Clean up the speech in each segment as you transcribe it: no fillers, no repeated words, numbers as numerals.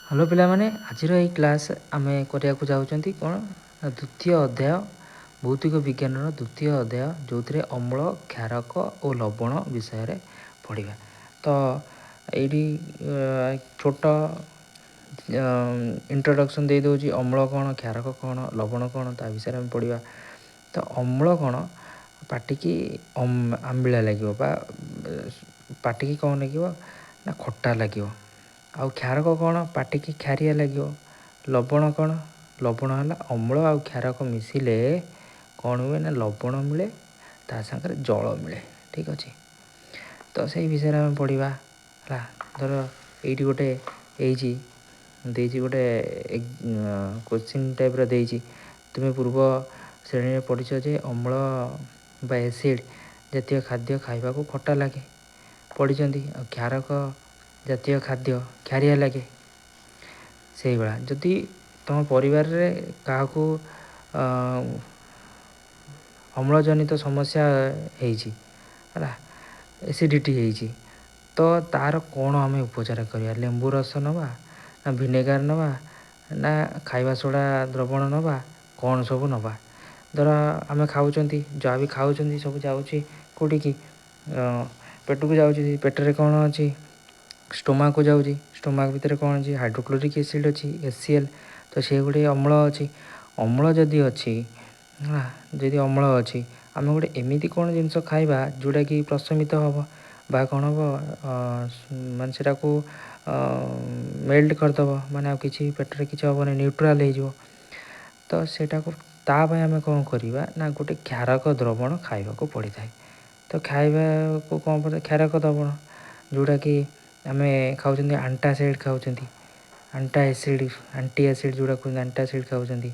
Hello ପିଲାମାନେ, ଆଜିର ଏଇ କ୍ଲାସ୍ ଆମେ କରିବାକୁ ଯାଉଛନ୍ତି କ'ଣ ନା ଦ୍ୱିତୀୟ ଅଧ୍ୟାୟ, ଭୌତିକ ବିଜ୍ଞାନର ଦ୍ୱିତୀୟ ଅଧ୍ୟାୟ, ଯେଉଁଥିରେ ଅମ୍ଳ, କ୍ଷାରକ ଓ ଲବଣ ବିଷୟରେ ପଢ଼ିବା। ତ ଏଇଠି ଛୋଟ ଇଣ୍ଟ୍ରୋଡକ୍ସନ୍ ଦେଇଦେଉଛି। ଅମ୍ଳ କ'ଣ, କ୍ଷାରକ କ'ଣ, ଲବଣ କ'ଣ, ତା ବିଷୟରେ ଆମେ ପଢ଼ିବା। ତ ଅମ୍ଳ କ'ଣ? ପାଟିକି ଆମ୍ବିଳା ଲାଗିବ ବା ପାଟିକି କ'ଣ ଲାଗିବ ନା ଖଟା ଲାଗିବ। ଆଉ କ୍ଷାରକ କ'ଣ? ପାଟିକି ଖାରିଆ ଲାଗିବ। ଲବଣ କ'ଣ? ଲବଣ ହେଲା ଅମ୍ଳ ଆଉ କ୍ଷାରକ ମିଶିଲେ କ'ଣ ହୁଏ ନା ଲବଣ ମିଳେ, ତା ସାଙ୍ଗରେ ଜଳ ମିଳେ। ଠିକ୍ ଅଛି, ତ ସେଇ ବିଷୟରେ ଆମେ ପଢ଼ିବା। ହେଲା, ଧର ଏଇଠି ଗୋଟେ ହେଇଛି, ଦେଇଛି ଗୋଟେ କୋଶ୍ଚିନ୍ ଟାଇପ୍ର ଦେଇଛି। ତୁମେ ପୂର୍ବ ଶ୍ରେଣୀରେ ପଢ଼ିଛ ଯେ ଅମ୍ଳ ବା ଏସିଡ଼୍ ଜାତୀୟ ଖାଦ୍ୟ ଖାଇବାକୁ ଖଟା ଲାଗେ, ପଢ଼ିଛନ୍ତି। ଆଉ କ୍ଷାରକ ଜାତୀୟ ଖାଦ୍ୟ ଖାରିଆ ଲାଗେ। ସେଇଭଳିଆ ଯଦି ତୁମ ପରିବାରରେ କାହାକୁ ଅମ୍ଳଜନିତ ସମସ୍ୟା ହେଇଛି, ହେଲା, ଏସିଡ଼ିଟି ହେଇଛି, ତ ତାର କ'ଣ ଆମେ ଉପଚାର କରିବା? ଲେମ୍ବୁ ରସ ନେବା ନା ଭିନେଗାର ନେବା ନା ଖାଇବା ସୋଡ଼ା ଦ୍ରବଣ ନେବା, କ'ଣ ସବୁ ନେବା? ଧର ଆମେ ଖାଉଛନ୍ତି, ଯାହା ବି ଖାଉଛନ୍ତି ସବୁ ଯାଉଛି କେଉଁଠିକି? ପେଟକୁ ଯାଉଛି। ପେଟରେ କ'ଣ ଅଛି? ଷ୍ଟୋମାକୁ ଯାଉଛି। ଷ୍ଟୋମାକ୍ ଭିତରେ କ'ଣ ଅଛି? ହାଇଡ୍ରୋକ୍ଲୋରିକ୍ ଏସିଡ଼୍ ଅଛି, HCl। ତ ସେ ଗୋଟେ ଅମ୍ଳ ଅଛି। ଅମ୍ଳ ଯଦି ଅଛି, ହେଲା, ଯଦି ଅମ୍ଳ ଅଛି, ଆମେ ଗୋଟେ ଏମିତି କ'ଣ ଜିନିଷ ଖାଇବା ଯେଉଁଟାକି ପ୍ରଶମିତ ହେବ ବା କ'ଣ ହେବ, ମାନେ ସେଟାକୁ ମେଲ୍ଟ କରିଦେବ, ମାନେ ଆଉ କିଛି ପେଟରେ କିଛି ହେବନି, ନ୍ୟୁଟ୍ରାଲ୍ ହେଇଯିବ। ତ ସେଇଟାକୁ ତା ପାଇଁ ଆମେ କ'ଣ କରିବା ନା ଗୋଟେ କ୍ଷାରକ ଦ୍ରବଣ ଖାଇବାକୁ ପଡ଼ିଥାଏ। ତ ଖାଇବାକୁ କ'ଣ ପଡ଼େ? କ୍ଷାରକ ଦ୍ରବଣ, ଯେଉଁଟାକି ଆମେ ଖାଉଛନ୍ତି, ଆଣ୍ଟାସିଡ଼୍ ଖାଉଛନ୍ତି, ଆଣ୍ଟା ଏସିଡ଼୍, ଆଣ୍ଟି ଏସିଡ଼୍ ଯେଉଁଟା କୁହନ୍ତି, ଆଣ୍ଟାସିଡ଼୍ ଖାଉଛନ୍ତି,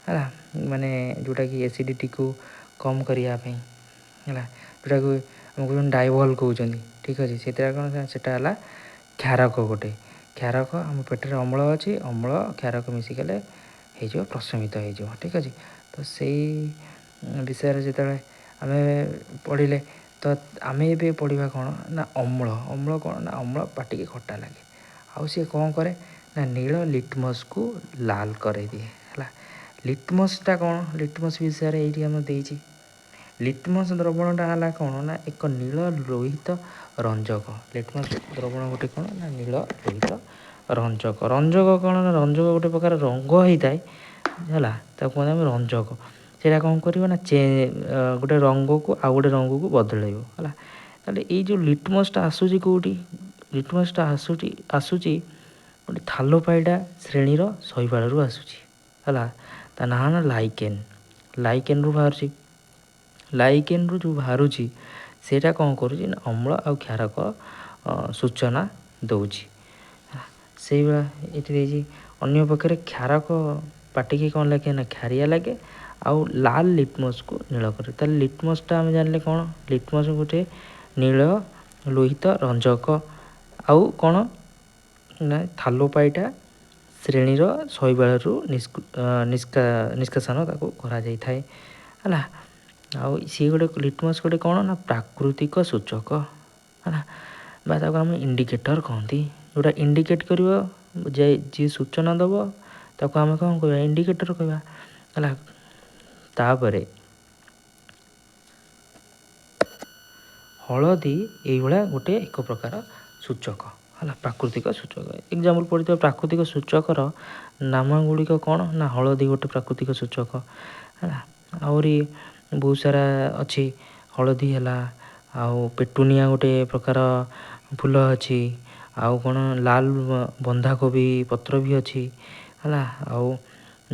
ହେଲା, ମାନେ ଯେଉଁଟାକି ଏସିଡ଼ିଟିକୁ କମ୍ କରିବା ପାଇଁ, ହେଲା, ଯେଉଁଟାକୁ ଆମେ କହୁଛନ୍ତି ଡାଇଭଲ୍ କହୁଛନ୍ତି। ଠିକ୍ ଅଛି, ସେଥିରେ କ'ଣ? ସେଟା ହେଲା କ୍ଷାରକ, ଗୋଟେ କ୍ଷାରକ। ଆମ ପେଟରେ ଅମ୍ଳ ଅଛି, ଅମ୍ଳ କ୍ଷାରକ ମିଶିଗଲେ ହେଇଯିବ, ପ୍ରଶମିତ ହେଇଯିବ। ଠିକ୍ ଅଛି, ତ ସେଇ ବିଷୟରେ ଯେତେବେଳେ ଆମେ ପଢ଼ିଲେ, ତ ଆମେ ଏବେ ପଢ଼ିବା କ'ଣ ନା ଅମ୍ଳ। ଅମ୍ଳ କ'ଣ ନା ଅମ୍ଳ ପାଟିକି ଖଟା ଲାଗେ। ଆଉ ସିଏ କ'ଣ କରେ ନା ନୀଳ ଲିଟମସ୍କୁ ଲାଲ କରେଇଦିଏ। ହେଲା, ଲିଟମସ୍ଟା କ'ଣ? ଲିଟମସ୍ ବିଷୟରେ ଏଇଠି ଆମେ ଦେଇଛି। ଲିଟମସ୍ ଦ୍ରବଣଟା ହେଲା କ'ଣ ନା ଏକ ନୀଳ ଲୋହିତ ରଞ୍ଜକ। ଲିଟମସ୍ ଦ୍ରବଣ ଗୋଟେ କ'ଣ ନା ନୀଳ ଲୋହିତ ରଞ୍ଜକ। ରଞ୍ଜକ କ'ଣ ନା ରଞ୍ଜକ ଗୋଟେ ପ୍ରକାର ରଙ୍ଗ ହେଇଥାଏ, ହେଲା, ତାକୁ କୁହନ୍ତି ଆମେ ରଞ୍ଜକ। ସେଇଟା କ'ଣ କରିବ ନା ଗୋଟେ ରଙ୍ଗକୁ ଆଉ ଗୋଟେ ରଙ୍ଗକୁ ବଦଳାଇବ। ହେଲା, ତାହେଲେ ଏଇ ଯେଉଁ ଲିଟମସ୍ଟା ଆସୁଛି କେଉଁଠି? ଲିଟମସ୍ଟା ଆସୁଛି ଗୋଟେ ଥାଲୋପାଇଡ଼ା ଶ୍ରେଣୀର ଶୈବାଳରୁ ଆସୁଛି। ହେଲା, ତା ନାଁ ହେଲା ଲାଇକେନ୍। ଲାଇକେନ୍ରୁ ବାହାରୁଛି। ଲାଇକେନ୍ରୁ ଯେଉଁ ବାହାରୁଛି ସେଇଟା କ'ଣ କରୁଛି ନା ଅମ୍ଳ ଆଉ କ୍ଷାରକ ସୂଚନା ଦେଉଛି। ସେଇଭଳିଆ ଏଠି ଦେଇଛି। ଅନ୍ୟ ପକ୍ଷରେ କ୍ଷାରକ ପାଟିକି କ'ଣ ଲାଗେ ନା ଖାରିଆ ଲାଗେ, ଆଉ ଲାଲ ଲିଟମସ୍କୁ ନୀଳ କରେ। ତାହେଲେ ଲିଟମସ୍ଟା ଆମେ ଜାଣିଲେ କ'ଣ? ଲିଟମସ୍ ଗୋଟେ ନୀଳ ଲୋହିତ ରଞ୍ଜକ, ଆଉ କ'ଣ ନା ଥାଲୋପାଇଟା ଶ୍ରେଣୀର ଶୈବାଳରୁ ନିଷ୍କାସନ ତାକୁ କରାଯାଇଥାଏ। ହେଲା, ଆଉ ସିଏ ଗୋଟେ ଲିଟମସ୍ ଗୋଟେ କ'ଣ ନା ପ୍ରାକୃତିକ ସୂଚକ, ହେଲା, ବା ତାକୁ ଆମେ ଇଣ୍ଡିକେଟର୍ କହନ୍ତି। ଯେଉଁଟା ଇଣ୍ଡିକେଟ୍ କରିବ, ଯେ ଯିଏ ସୂଚନା ଦେବ, ତାକୁ ଆମେ କ'ଣ କହିବା? ଇଣ୍ଡିକେଟର୍ କହିବା। ହେଲା, ତାପରେ ହଳଦୀ ଏଇଭଳିଆ ଗୋଟେ ଏକ ପ୍ରକାର ସୂଚକ, ହେଲା, ପ୍ରାକୃତିକ ସୂଚକ। ଏକ୍ଜାମ୍ପଲ୍ ପଡ଼ିଥିବା ପ୍ରାକୃତିକ ସୂଚକର ନାମ ଗୁଡ଼ିକ କ'ଣ ନା ହଳଦୀ ଗୋଟେ ପ୍ରାକୃତିକ ସୂଚକ, ହେଲା। ଆହୁରି ବହୁତ ସାରା ଅଛି। ହଳଦୀ ହେଲା, ଆଉ ପେଟୁନିଆ ଗୋଟେ ପ୍ରକାର ଫୁଲ ଅଛି, ଆଉ କ'ଣ ଲାଲ ବନ୍ଧାକୋବି ପତ୍ର ବି ଅଛି, ହେଲା, ଆଉ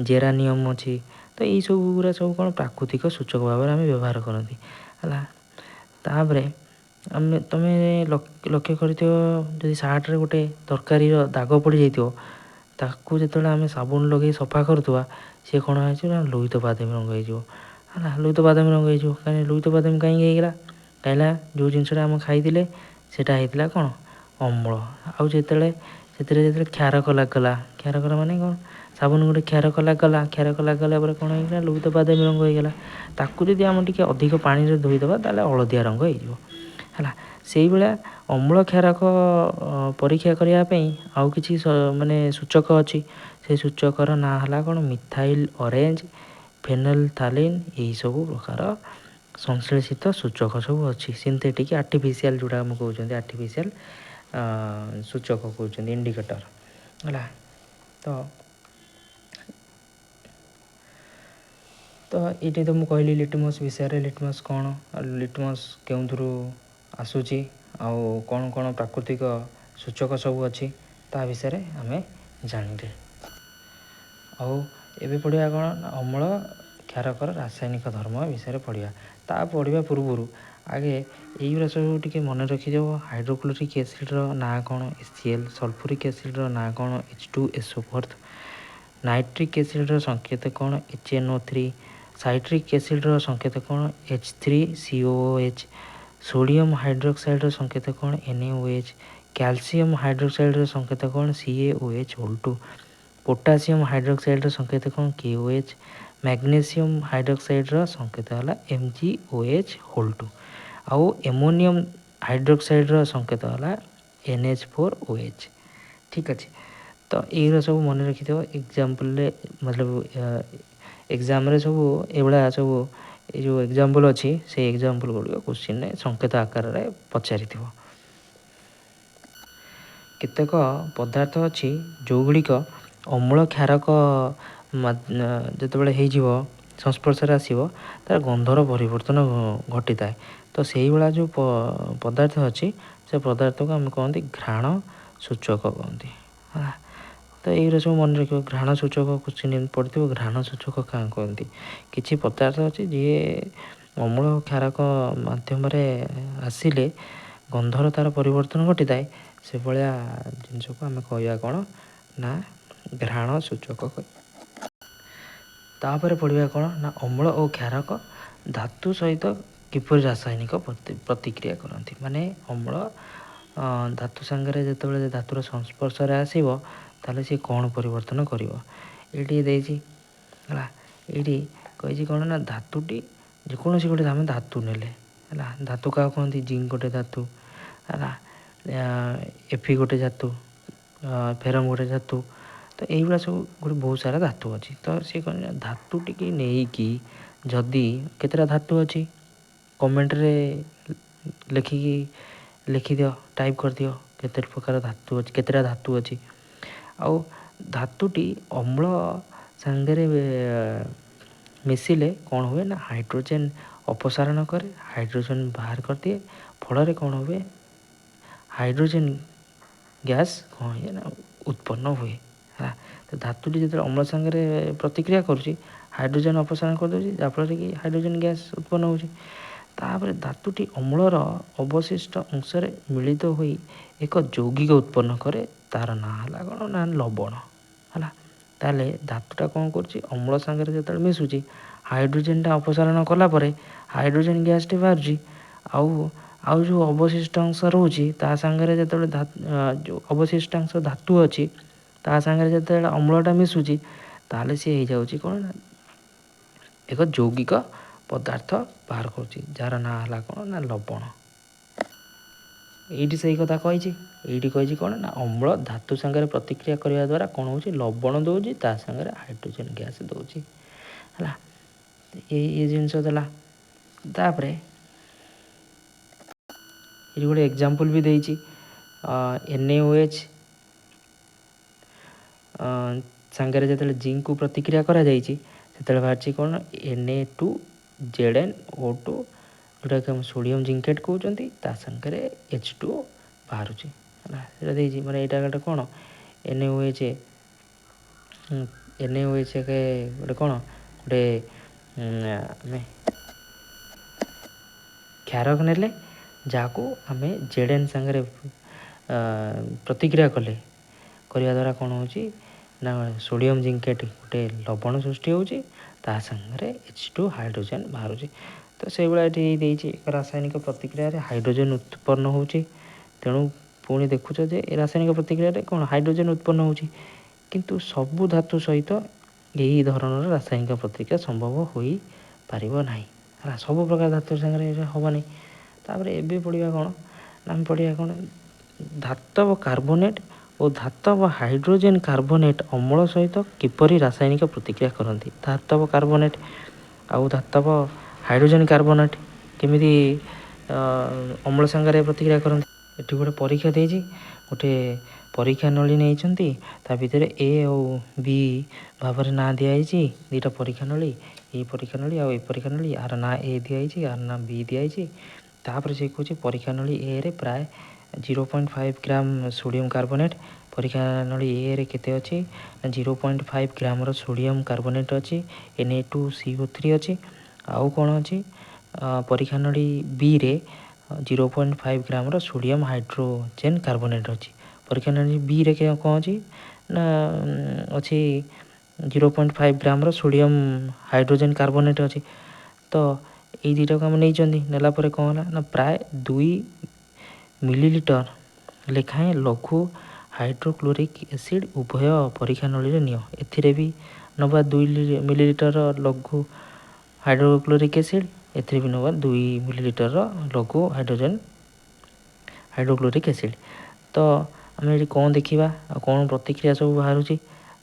ଜେରାନିୟମ୍ ଅଛି। ତ ଏଇସବୁ ଗୁଡ଼ା ସବୁ କ'ଣ ପ୍ରାକୃତିକ ସୂଚକ ଭାବରେ ଆମେ ବ୍ୟବହାର କରନ୍ତି। ହେଲା, ତାପରେ ଆମେ ତୁମେ ଲକ୍ଷ୍ୟ କରିଥିବ, ଯଦି ସାର୍ଟରେ ଗୋଟେ ତରକାରୀର ଦାଗ ପଡ଼ିଯାଇଥିବ, ତାକୁ ଯେତେବେଳେ ଆମେ ସାବୁନ ଲଗେଇ ସଫା କରୁଥିବା, ସିଏ କ'ଣ ହେଇଯିବ ନା ଲୋହିତ ବାଦାମୀ ରଙ୍ଗ ହେଇଯିବ। ହେଲା, ଲୋହିତ ବାଦାମୀ ରଙ୍ଗ ହେଇଯିବ। କାହିଁକି ଲୋହିତ ବାଦାମୀ କାହିଁକି ହେଇଗଲା? କାହିଁକିନା ଯେଉଁ ଜିନିଷଟା ଆମେ ଖାଇଥିଲେ ସେଇଟା ହେଇଥିଲା କ'ଣ? ଅମ୍ଳ। ଆଉ ଯେତେବେଳେ ସେଥିରେ ଯେତେବେଳେ କ୍ଷାରକ ଲାଗିଗଲା, କ୍ଷାରକ ମାନେ କ'ଣ? ସାବୁନ ଗୋଟେ କ୍ଷାରକ ଲାଗିଗଲା। କ୍ଷାରକ ଲାଗିଗଲା ପରେ କ'ଣ ହେଇଗଲା? ଲୋହିତ ବାଦାମୀ ରଙ୍ଗ ହେଇଗଲା। ତାକୁ ଯଦି ଆମେ ଟିକେ ଅଧିକ ପାଣିରେ ଧୋଇଦେବା, ତାହେଲେ ହଳଦିଆ ରଙ୍ଗ ହେଇଯିବ। ହେଲା, ସେଇଭଳିଆ ଅମ୍ଳ କ୍ଷାରକ ପରୀକ୍ଷା କରିବା ପାଇଁ ଆଉ କିଛି ମାନେ ସୂଚକ ଅଛି। ସେ ସୂଚକର ନାଁ ହେଲା କ'ଣ? ମିଥାଇଲ୍ ଅରେଞ୍ଜ, ଫେନୋଲଥାଲିନ୍, ଏହିସବୁ ପ୍ରକାର ସଂଶ୍ଳେଷିତ ସୂଚକ ସବୁ ଅଛି। ସିନ୍ଥେଟିକ୍ ଆର୍ଟିଫିସିଆଲ ଯେଉଁଟା ଆମେ କହୁଛନ୍ତି, ଆର୍ଟିଫିସିଆଲ ସୂଚକ କହୁଛନ୍ତି, ଇଣ୍ଡିକେଟର ହେଲା। ତ ତ ଏଇଠି ତ ମୁଁ କହିଲି ଲିଟମସ୍ ବିଷୟରେ, ଲିଟମସ୍ କ'ଣ, ଲିଟମସ୍ କେଉଁଥିରୁ ଆସୁଛି, ଆଉ କ'ଣ କ'ଣ ପ୍ରାକୃତିକ ସୂଚକ ସବୁ ଅଛି ତା ବିଷୟରେ ଆମେ ଜାଣିଲେ। ଆଉ ଏବେ ପଢ଼ିବା କ'ଣ ନା ଅମ୍ଳ କ୍ଷାରକର ରାସାୟନିକ ଧର୍ମ ବିଷୟରେ ପଢ଼ିବା। ତା ପଢ଼ିବା ପୂର୍ବରୁ ଆଗେ ଏଇଗୁଡ଼ା ସବୁ ଟିକେ ମନେ ରଖିଦେବ। ହାଇଡ୍ରୋକ୍ଲୋରିକ୍ ଏସିଡ଼୍ର ନାଁ କ'ଣ? HCl। Sulphuric ଏସିଡ଼୍ର ନାଁ କ'ଣ? H2SO4। Nitric ଏସିଡ଼୍ର ସଂକେତ କ'ଣ? HNO3। Citric ଏସିଡ଼୍ର ସଂକେତ କ'ଣ? H3COOH। Sodium ହାଇଡ୍ରୋକ୍ସାଇଡ଼୍ର ସଂକେତ କ'ଣ? NaOH। Calcium ହାଇଡ୍ରୋକ୍ସାଇଡ଼୍ର ସଂକେତ କ'ଣ? CaOH2। Potassium ହାଇଡ୍ରୋକ୍ସାଇଡ଼୍ର ସଂକେତ କ'ଣ? KOH। Magnesium ହାଇଡ୍ରୋକ୍ସାଇଡ଼୍ର ସଂକେତ ହେଲା MgOH2। ଆଉ ଏମୋନିୟମ୍ ହାଇଡ୍ରୋକ୍ସାଇଡ଼୍ର ସଂକେତ ହେଲା NH4OH। ଠିକ୍ ଅଛି, ତ ଏଇଗୁଡ଼ା ସବୁ ମନେ ରଖିଥିବ। ଏକ୍ଜାମ୍ପଲ୍ରେ ମତଲବ ଏକ୍ଜାମ୍ରେ ସବୁ ଏଇଭଳିଆ ସବୁ ଏଇ ଯେଉଁ ଏକ୍ଜାମ୍ପଲ୍ ଅଛି, ସେଇ ଏକ୍ଜାମ୍ପଲ୍ ଗୁଡ଼ିକ କୋଶ୍ଚିନ୍ରେ ସଂକେତ ଆକାରରେ ପଚାରିଥିବ। କେତେକ ପଦାର୍ଥ ଅଛି ଯେଉଁଗୁଡ଼ିକ ଅମ୍ଳ କ୍ଷାରକ ଯେତେବେଳେ ହେଇଯିବ, ସଂସ୍ପର୍ଶରେ ଆସିବ, ତାର ଗନ୍ଧର ପରିବର୍ତ୍ତନ ଘଟିଥାଏ। ତ ସେଇଭଳିଆ ଯେଉଁ ପଦାର୍ଥ ଅଛି, ସେ ପଦାର୍ଥକୁ ଆମେ କହନ୍ତି ଘ୍ରାଣ ସୂଚକ କହନ୍ତି ହେଲା। ତ ଏଇଗୁଡ଼ା ସବୁ ମନେ ରଖିବ। ଘ୍ରାଣ ସୂଚକ କୋଶ୍ଚିନ୍ ଏମିତି ପଡ଼ିଥିବ, ଘ୍ରାଣ ସୂଚକ କାଁ କହନ୍ତି? କିଛି ପଦାର୍ଥ ଅଛି ଯିଏ ଅମ୍ଳ କ୍ଷାରକ ମାଧ୍ୟମରେ ଆସିଲେ ଗନ୍ଧର ତାର ପରିବର୍ତ୍ତନ ଘଟିଥାଏ, ସେଭଳିଆ ଜିନିଷକୁ ଆମେ କହିବା କ'ଣ ନା ଘ୍ରାଣ ସୂଚକ। ତାପରେ ପଢ଼ିବା କ'ଣ ନା ଅମ୍ଳ ଓ କ୍ଷାରକ ଧାତୁ ସହିତ କିପରି ରାସାୟନିକ ପ୍ରତିକ୍ରିୟା କରନ୍ତି। ମାନେ ଅମ୍ଳ ଧାତୁ ସାଙ୍ଗରେ ଯେତେବେଳେ ଧାତୁର ସଂସ୍ପର୍ଶରେ ଆସିବ, ତାହେଲେ ସିଏ କ'ଣ ପରିବର୍ତ୍ତନ କରିବ, ଏଇଠି ଦେଇଛି ହେଲା। ଏଇଠି କହିଛି କ'ଣ ନା ଧାତୁଟି ଯେକୌଣସି ଗୋଟେ ଆମେ ଧାତୁ ନେଲେ ହେଲା, ଧାତୁ କାହାକୁ କହନ୍ତି? ଜିଙ୍କ ଗୋଟେ ଧାତୁ ହେଲା, ଏଫି ଗୋଟେ ଧାତୁ, ଫେରମ୍ ଗୋଟେ ଧାତୁ। ତ ଏଇଭଳିଆ ସବୁ ଗୋଟେ ବହୁତ ସାରା ଧାତୁ ଅଛି। ତ ସିଏ କ'ଣ ନା ଧାତୁ ଟିକେ ନେଇକି ଯଦି କେତେଟା ଧାତୁ ଅଛି କମେଣ୍ଟରେ ଲେଖିକି ଲେଖିଦିଅ, ଟାଇପ୍ କରିଦିଅ କେତେ ପ୍ରକାର ଧାତୁ ଅଛି, କେତେଟା ଧାତୁ ଅଛି। ଆଉ ଧାତୁଟି ଅମ୍ଳ ସାଙ୍ଗରେ ମିଶିଲେ କ'ଣ ହୁଏ ନା ହାଇଡ୍ରୋଜେନ୍ ଅପସାରଣ କରେ, ହାଇଡ୍ରୋଜେନ୍ ବାହାର କରିଦିଏ। ଫଳରେ କ'ଣ ହୁଏ? ହାଇଡ୍ରୋଜେନ୍ ଗ୍ୟାସ୍ କ'ଣ ହୁଏ ନା ଉତ୍ପନ୍ନ ହୁଏ ହେଲା। ତ ଧାତୁଟି ଯେତେବେଳେ ଅମ୍ଳ ସାଙ୍ଗରେ ପ୍ରତିକ୍ରିୟା କରୁଛି, ହାଇଡ୍ରୋଜେନ୍ ଅପସାରଣ କରିଦେଉଛି, ଯାହାଫଳରେ କି ହାଇଡ୍ରୋଜେନ୍ ଗ୍ୟାସ୍ ଉତ୍ପନ୍ନ ହେଉଛି। ତାପରେ ଧାତୁଟି ଅମ୍ଳର ଅବଶିଷ୍ଟ ଅଂଶରେ ମିଳିତ ହୋଇ ଏକ ଯୌଗିକ ଉତ୍ପନ୍ନ କରେ, ତାର ନାଁ ହେଲା କ'ଣ ନା ଲବଣ ହେଲା। ତାହେଲେ ଧାତୁଟା କ'ଣ କରୁଛି? ଅମ୍ଳ ସାଙ୍ଗରେ ଯେତେବେଳେ ମିଶୁଛି, ହାଇଡ୍ରୋଜେନ୍ଟା ଅପସାରଣ କଲା ପରେ ହାଇଡ୍ରୋଜେନ୍ ଗ୍ୟାସ୍ଟି ବାହାରୁଛି, ଆଉ ଆଉ ଯେଉଁ ଅବଶିଷ୍ଟ ଅଂଶ ରହୁଛି ତା ସାଙ୍ଗରେ ଯେତେବେଳେ ଯେଉଁ ଅବଶିଷ୍ଟାଂଶ ଧାତୁ ଅଛି ତା ସାଙ୍ଗରେ ଯେତେବେଳେ ଅମ୍ଳଟା ମିଶୁଛି, ତାହେଲେ ସିଏ ହେଇଯାଉଛି କ'ଣ ନା ଏକ ଯୌଗିକ ପଦାର୍ଥ ବାହାର କରୁଛି, ଯାହାର ନାଁ ହେଲା କ'ଣ ନା ଲବଣ। ଏଇଠି ସେଇ କଥା କହିଛି। ଏଇଠି କହିଛି କ'ଣ ନା ଅମ୍ଳ ଧାତୁ ସାଙ୍ଗରେ ପ୍ରତିକ୍ରିୟା କରିବା ଦ୍ୱାରା କ'ଣ ହେଉଛି? ଲବଣ ଦେଉଛି, ତା ସାଙ୍ଗରେ ହାଇଡ୍ରୋଜେନ୍ ଗ୍ୟାସ୍ ଦେଉଛି ହେଲା। ଏଇ ଜିନିଷ ଦେଲା। ତାପରେ ଏଠି ଗୋଟେ ଏକ୍ଜାମ୍ପଲ୍ ବି ଦେଇଛି। NaOH ସାଙ୍ଗରେ ଯେତେବେଳେ ଜିଙ୍କକୁ ପ୍ରତିକ୍ରିୟା କରାଯାଇଛି, ସେତେବେଳେ ବାହାରିଛି କ'ଣ? Na2ZnO2, ଯେଉଁଟାକି ଆମେ ସୋଡ଼ିୟମ୍ ଜିଙ୍କେଟ୍ କହୁଛନ୍ତି, ତା ସାଙ୍ଗରେ H2 ବାହାରୁଛି ହେଲା। ସେଇଟା ଦେଇଛି। ମାନେ ଏଇଟା ଗୋଟେ କ'ଣ? NaOH, NaOH ଗୋଟେ କ'ଣ ଗୋଟେ ଆମେ କ୍ଷାରକ ନେଲେ, ଯାହାକୁ ଆମେ Zn ସାଙ୍ଗରେ ପ୍ରତିକ୍ରିୟା କଲେ, କରିବା ଦ୍ୱାରା କ'ଣ ହେଉଛି ନା ସୋଡ଼ିୟମ୍ ଜିଙ୍କେଟ୍ ଗୋଟେ ଲବଣ ସୃଷ୍ଟି ହେଉଛି, ତା ସାଙ୍ଗରେ H2 hydrogen ବାହାରୁଛି। ତ ସେଇଭଳିଆ ଏଠି ଦେଇଛି, ଏକ ରାସାୟନିକ ପ୍ରତିକ୍ରିୟାରେ ହାଇଡ୍ରୋଜେନ୍ ଉତ୍ପନ୍ନ ହେଉଛି। ତେଣୁ ପୁଣି ଦେଖୁଛ ଯେ ଏ ରାସାୟନିକ ପ୍ରତିକ୍ରିୟାରେ କ'ଣ ହାଇଡ୍ରୋଜେନ୍ ଉତ୍ପନ୍ନ ହେଉଛି, କିନ୍ତୁ ସବୁ ଧାତୁ ସହିତ ଏହି ଧରଣର ରାସାୟନିକ ପ୍ରତିକ୍ରିୟା ସମ୍ଭବ ହୋଇପାରିବ ନାହିଁ ହେଲା। ସବୁ ପ୍ରକାର ଧାତୁ ସାଙ୍ଗରେ ହେବନି। ତାପରେ ଏବେ ପଢ଼ିବା କ'ଣ ଆମେ ପଢ଼ିବା କ'ଣ? ଧାତବ କାର୍ବୋନେଟ୍ ଓ ଧାତବ ହାଇଡ୍ରୋଜେନ୍ କାର୍ବୋନେଟ୍ ଅମ୍ଳ ସହିତ କିପରି ରାସାୟନିକ ପ୍ରତିକ୍ରିୟା କରନ୍ତି। ଧାତବ କାର୍ବୋନେଟ୍ ଆଉ ଧାତବ ହାଇଡ୍ରୋଜେନ୍ କାର୍ବୋନେଟ୍ କେମିତି ଅମ୍ଳ ସାଙ୍ଗରେ ପ୍ରତିକ୍ରିୟା କରନ୍ତି। ଏଠି ଗୋଟେ ପରୀକ୍ଷା ଦେଇଛି, ଗୋଟେ ପରୀକ୍ଷା ନଳୀ ନେଇଛନ୍ତି, ତା ଭିତରେ ଏ ଆଉ ବି ଭାବରେ ନାଁ ଦିଆହେଇଛି। ଦୁଇଟା ପରୀକ୍ଷା ନଳୀ, ଏଇ ପରୀକ୍ଷା ନଳୀ ଆଉ ଏଇ ପରୀକ୍ଷା ନଳୀ, ଆର ନାଁ ଏ ଦିଆହେଇଛି, ଆର ନାଁ ବି ଦିଆହେଇଛି। ତାପରେ ସେ କହୁଛି ପରୀକ୍ଷା ନଳୀ ଏରେ ପ୍ରାୟ 0.5 ଗ୍ରାମ ସୋଡ଼ିୟମ୍ କାର୍ବୋନେଟ୍। ପରୀକ୍ଷା ନଳୀ ଏରେ କେତେ ଅଛି ନା 0.5 ଗ୍ରାମର ସୋଡ଼ିୟମ୍ କାର୍ବୋନେଟ୍ ଅଛି, Na2CO3 ଅଛି। ଆଉ କ'ଣ ଅଛି? ପରୀକ୍ଷା ନଳୀ ବିରେ 0.5 ଗ୍ରାମର ସୋଡ଼ିୟମ୍ ହାଇଡ୍ରୋଜେନ୍ କାର୍ବୋନେଟ୍ ଅଛି। ପରୀକ୍ଷା ନଳୀ ବିରେ କ'ଣ ଅଛି ନା ଅଛି 0.5 ଗ୍ରାମର ସୋଡ଼ିୟମ୍ ହାଇଡ୍ରୋଜେନ୍ କାର୍ବୋନେଟ୍ ଅଛି। ତ ଏଇ ଦୁଇଟାକୁ ଆମେ ନେଇଛନ୍ତି। ନେଲା ପରେ କ'ଣ ହେଲା ନା ପ୍ରାୟ 2 ମିଲିଲିଟର ଲେଖାଏଁ ଲଘୁ ହାଇଡ୍ରୋକ୍ଲୋରିକ୍ ଏସିଡ୍ ଉଭୟ ପରୀକ୍ଷା ନଳୀରେ ନିଅ। ଏଥିରେ ବି ନେବା 2 ମିଲିଲିଟର ଲଘୁ ହାଇଡ୍ରୋକ୍ଲୋରିକ୍ ଏସିଡ୍, ଏଥିରେ ବି ନେବା 2 ମିଲିଲିଟରର ଲଘୁ ହାଇଡ୍ରୋକ୍ଲୋରିକ୍ ଏସିଡ୍। ତ ଆମେ ଏଠି କ'ଣ ଦେଖିବା ଆଉ କ'ଣ ପ୍ରତିକ୍ରିୟା ସବୁ ବାହାରୁଛି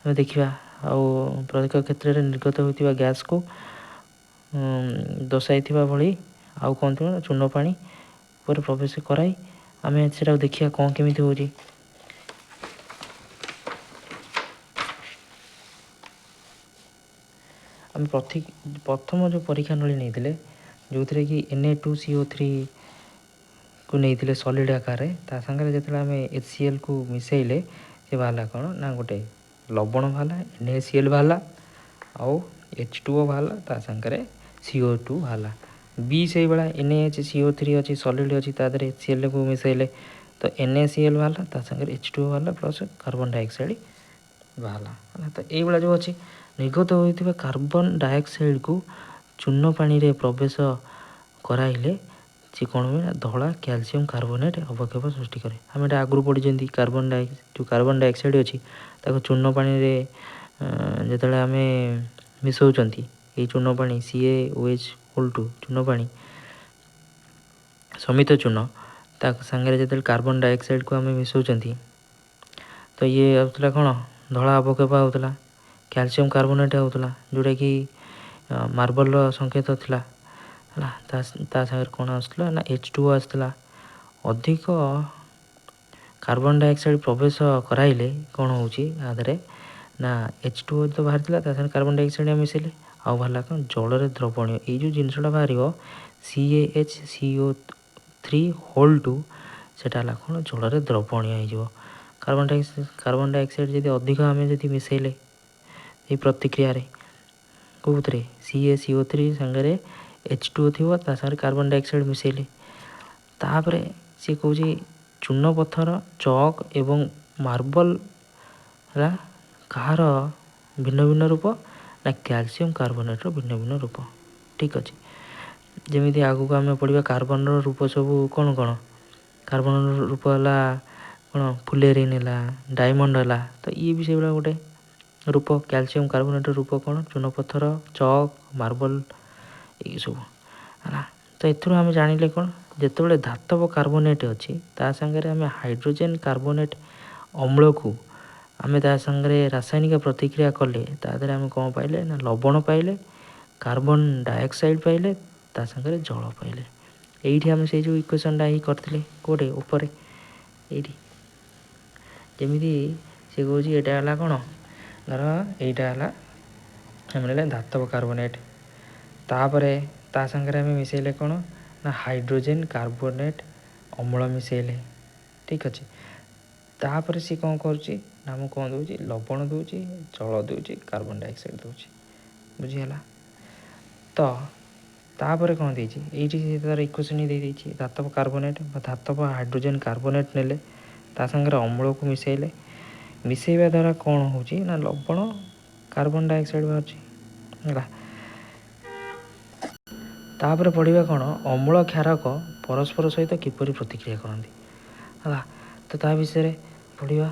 ଆମେ ଦେଖିବା। ଆଉ ପ୍ରତ୍ୟେକ କ୍ଷେତ୍ରରେ ନିର୍ଗତ ହୋଇଥିବା ଗ୍ୟାସ୍କୁ ଦର୍ଶାଇଥିବା ଭଳି ଆଉ କ'ଣ ଥିବ ନା ଚୂନ ପାଣି ଉପରେ ପ୍ରବେଶ କରାଇ ଆମେ ସେଟାକୁ ଦେଖିବା କ'ଣ କେମିତି ହେଉଛି। ଆମେ ପ୍ରଥମ ଯେଉଁ ପରୀକ୍ଷା ନଳୀ ନେଇଥିଲେ, ଯେଉଁଥିରେ କି Na2CO3କୁ ନେଇଥିଲେ ସଲିଡ଼ ଆକାରରେ, ତା ସାଙ୍ଗରେ ଯେତେବେଳେ ଆମେ HClକୁ ମିଶାଇଲେ ସେ ବାହାରିଲା କ'ଣ ନା ଗୋଟେ ଲବଣ ବାହାରିଲା, NaCl ବାହାରିଲା, ଆଉ H2O ବାହାରିଲା, ତା ସାଙ୍ଗରେ CO2 ବାହାରିଲା। ବି ସେଇଭଳିଆ NaHCO3 ଅଛି, ସଲିଡ଼ ଅଛି, ତା ଦେହରେ HClକୁ ମିଶାଇଲେ ତ NaCl ବାହାରିଲା, ତା ସାଙ୍ଗରେ H2O ବାହାରିଲା, ପ୍ଲସ୍ କାର୍ବନ ଡାଇଅକ୍ସାଇଡ଼ ବାହାରିଲା। ହେଲା, ତ ଏଇଭଳିଆ ଯେଉଁ ଅଛି ନିର୍ଗତ ହୋଇଥିବା କାର୍ବନ ଡାଇଅକ୍ସାଇଡ଼କୁ ଚୂନ ପାଣିରେ ପ୍ରବେଶ କରାଇଲେ ସେ କ'ଣ ହୁଏ ନା ଧଳା କ୍ୟାଲସିୟମ୍ କାର୍ବୋନେଟ୍ ଅବକ୍ଷେପ ସୃଷ୍ଟି କରେ। ଆମେ ଏଇଟା ଆଗରୁ ପଢ଼ିଛନ୍ତି, ଯେଉଁ କାର୍ବନ ଡାଇଅକ୍ସାଇଡ଼ ଅଛି ତାକୁ ଚୂନ ପାଣିରେ ଯେତେବେଳେ ଆମେ ମିଶାଉଛନ୍ତି, ଏଇ ଚୂନ ପାଣି CaOH whole 2 ଚୂନ ପାଣି ସମିତ ଚୂନ, ତା ସାଙ୍ଗରେ ଯେତେବେଳେ କାର୍ବନ ଡାଇଅକ୍ସାଇଡ଼କୁ ଆମେ ମିଶାଉଛନ୍ତି ତ ଇଏ ଆସୁଥିଲା କ'ଣ ଧଳା ଅବକ୍ଷେପ ଆଉଥିଲା, କ୍ୟାଲସିୟମ୍ କାର୍ବୋନେଟ୍ ଆଉଥିଲା, ଯେଉଁଟାକି ମାର୍ବଲର ସଂକେତ ଥିଲା। ହେଲା, ତା ସାଙ୍ଗରେ କ'ଣ ଆସୁଥିଲା ନା H2O ଆସୁଥିଲା। ଅଧିକ କାର୍ବନ ଡାଇଅକ୍ସାଇଡ଼ ପ୍ରବେଶ କରାଇଲେ କ'ଣ ହେଉଛି ଆ ଦେହରେ ନା H2O ତ ବାହାରିଥିଲା, ତା ସାଙ୍ଗରେ କାର୍ବନ ଡାଇଅକ୍ସାଇଡ଼ ମିଶାଇଲେ ଆଉ ବାହାରିଲା କ'ଣ ଜଳରେ ଦ୍ରବଣୀୟ। ଏଇ ଯେଉଁ ଜିନିଷଟା ବାହାରିବ CaHCO3 whole 2, ସେଟା ହେଲା କ'ଣ ଜଳରେ ଦ୍ରବଣୀୟ ହେଇଯିବ। କାର୍ବନ ଡାଇଅକ୍ସାଇଡ଼ ଯଦି ଅଧିକ ଆମେ ଯଦି ମିଶାଇଲେ ଏଇ ପ୍ରତିକ୍ରିୟାରେ କେଉଁଥିରେ CaCO3 ସାଙ୍ଗରେ H2O ଥିବ, ତା ସାଙ୍ଗରେ କାର୍ବନ ଡାଇଅକ୍ସାଇଡ଼ ମିଶାଇଲେ। ତାପରେ ସିଏ କହୁଛି ଚୂନ ପଥର, ଚକ୍ ଏବଂ ମାର୍ବଲ ହେଲା କାହାର ଭିନ୍ନ ଭିନ୍ନ ରୂପ ନା କ୍ୟାଲସିୟମ୍ କାର୍ବୋନେଟ୍ର ଭିନ୍ନ ଭିନ୍ନ ରୂପ। ଠିକ୍ ଅଛି, ଯେମିତି ଆଗକୁ ଆମେ ପଢ଼ିବା କାର୍ବନର ରୂପ ସବୁ କ'ଣ କ'ଣ। କାର୍ବନର ରୂପ ହେଲା କ'ଣ ଫୁଲେରିନ୍ ହେଲା, ଡାଇମଣ୍ଡ ହେଲା, ତ ଇଏ ବି ସେଇଭଳିଆ ଗୋଟେ ରୂପ। କ୍ୟାଲସିୟମ୍ କାର୍ବୋନେଟ୍ର ରୂପ କ'ଣ ଚୂନ ପଥର, ଚକ୍, ମାର୍ବଲ, ଏଇସବୁ ହେଲା। ତ ଏଥିରୁ ଆମେ ଜାଣିଲେ କ'ଣ ଯେତେବେଳେ ଧାତବ କାର୍ବୋନେଟ୍ ଅଛି ତା ସାଙ୍ଗରେ ଆମେ ହାଇଡ୍ରୋଜେନ୍ କାର୍ବୋନେଟ୍ ଅମ୍ଳକୁ ଆମେ ତା ସାଙ୍ଗରେ ରାସାୟନିକ ପ୍ରତିକ୍ରିୟା କଲେ ତା ଦେହରେ ଆମେ କ'ଣ ପାଇଲେ ନା ଲବଣ ପାଇଲେ, କାର୍ବନ ଡାଇଅକ୍ସାଇଡ଼ ପାଇଲେ, ତା ସାଙ୍ଗରେ ଜଳ ପାଇଲେ। ଏଇଠି ଆମେ ସେଇ ଯେଉଁ ଇକ୍ୱେସନ୍ଟା ହିଁ କରିଥିଲେ କେଉଁଠି ଉପରେ, ଏଇଠି ଯେମିତି ସେ କହୁଛି ଏଇଟା ହେଲା କ'ଣ ଧର ଏଇଟା ହେଲା ଆମେ ନେଲେ ଧାତବ କାର୍ବୋନେଟ୍, ତାପରେ ତା ସାଙ୍ଗରେ ଆମେ ମିଶାଇଲେ କ'ଣ ନା ହାଇଡ୍ରୋଜେନ୍ କାର୍ବୋନେଟ୍ ଅମ୍ଳ ମିଶାଇଲେ। ଠିକ୍ ଅଛି, ତାପରେ ସିଏ କ'ଣ କରୁଛି ନା ଆମକୁ କ'ଣ ଦେଉଛି ଲବଣ ଦେଉଛି, ଜଳ ଦେଉଛି, କାର୍ବନ ଡାଇଅକ୍ସାଇଡ଼ ଦେଉଛି। ବୁଝିହେଲା? ତ ତାପରେ କ'ଣ ଦେଇଛି ଏଇଠି ସେ ତାର ଇକ୍ୱେସନ୍ ଦେଇ ଦେଇଛି ଧାତବ କାର୍ବୋନେଟ୍ ବା ଧାତବ ହାଇଡ୍ରୋଜେନ୍ କାର୍ବୋନେଟ୍ ନେଲେ, ତା ସାଙ୍ଗରେ ଅମ୍ଳକୁ ମିଶାଇଲେ, ମିଶାଇବା ଦ୍ୱାରା କ'ଣ ହେଉଛି ନା ଲବଣ କାର୍ବନ ଡାଇଅକ୍ସାଇଡ଼ ବାହାରୁଛି। ହେଲା, ତାପରେ ପଢ଼ିବା କ'ଣ ଅମ୍ଳ କ୍ଷାରକ ପରସ୍ପର ସହିତ କିପରି ପ୍ରତିକ୍ରିୟା କରନ୍ତି। ହେଲା, ତ ତା ବିଷୟରେ ପଢ଼ିବା।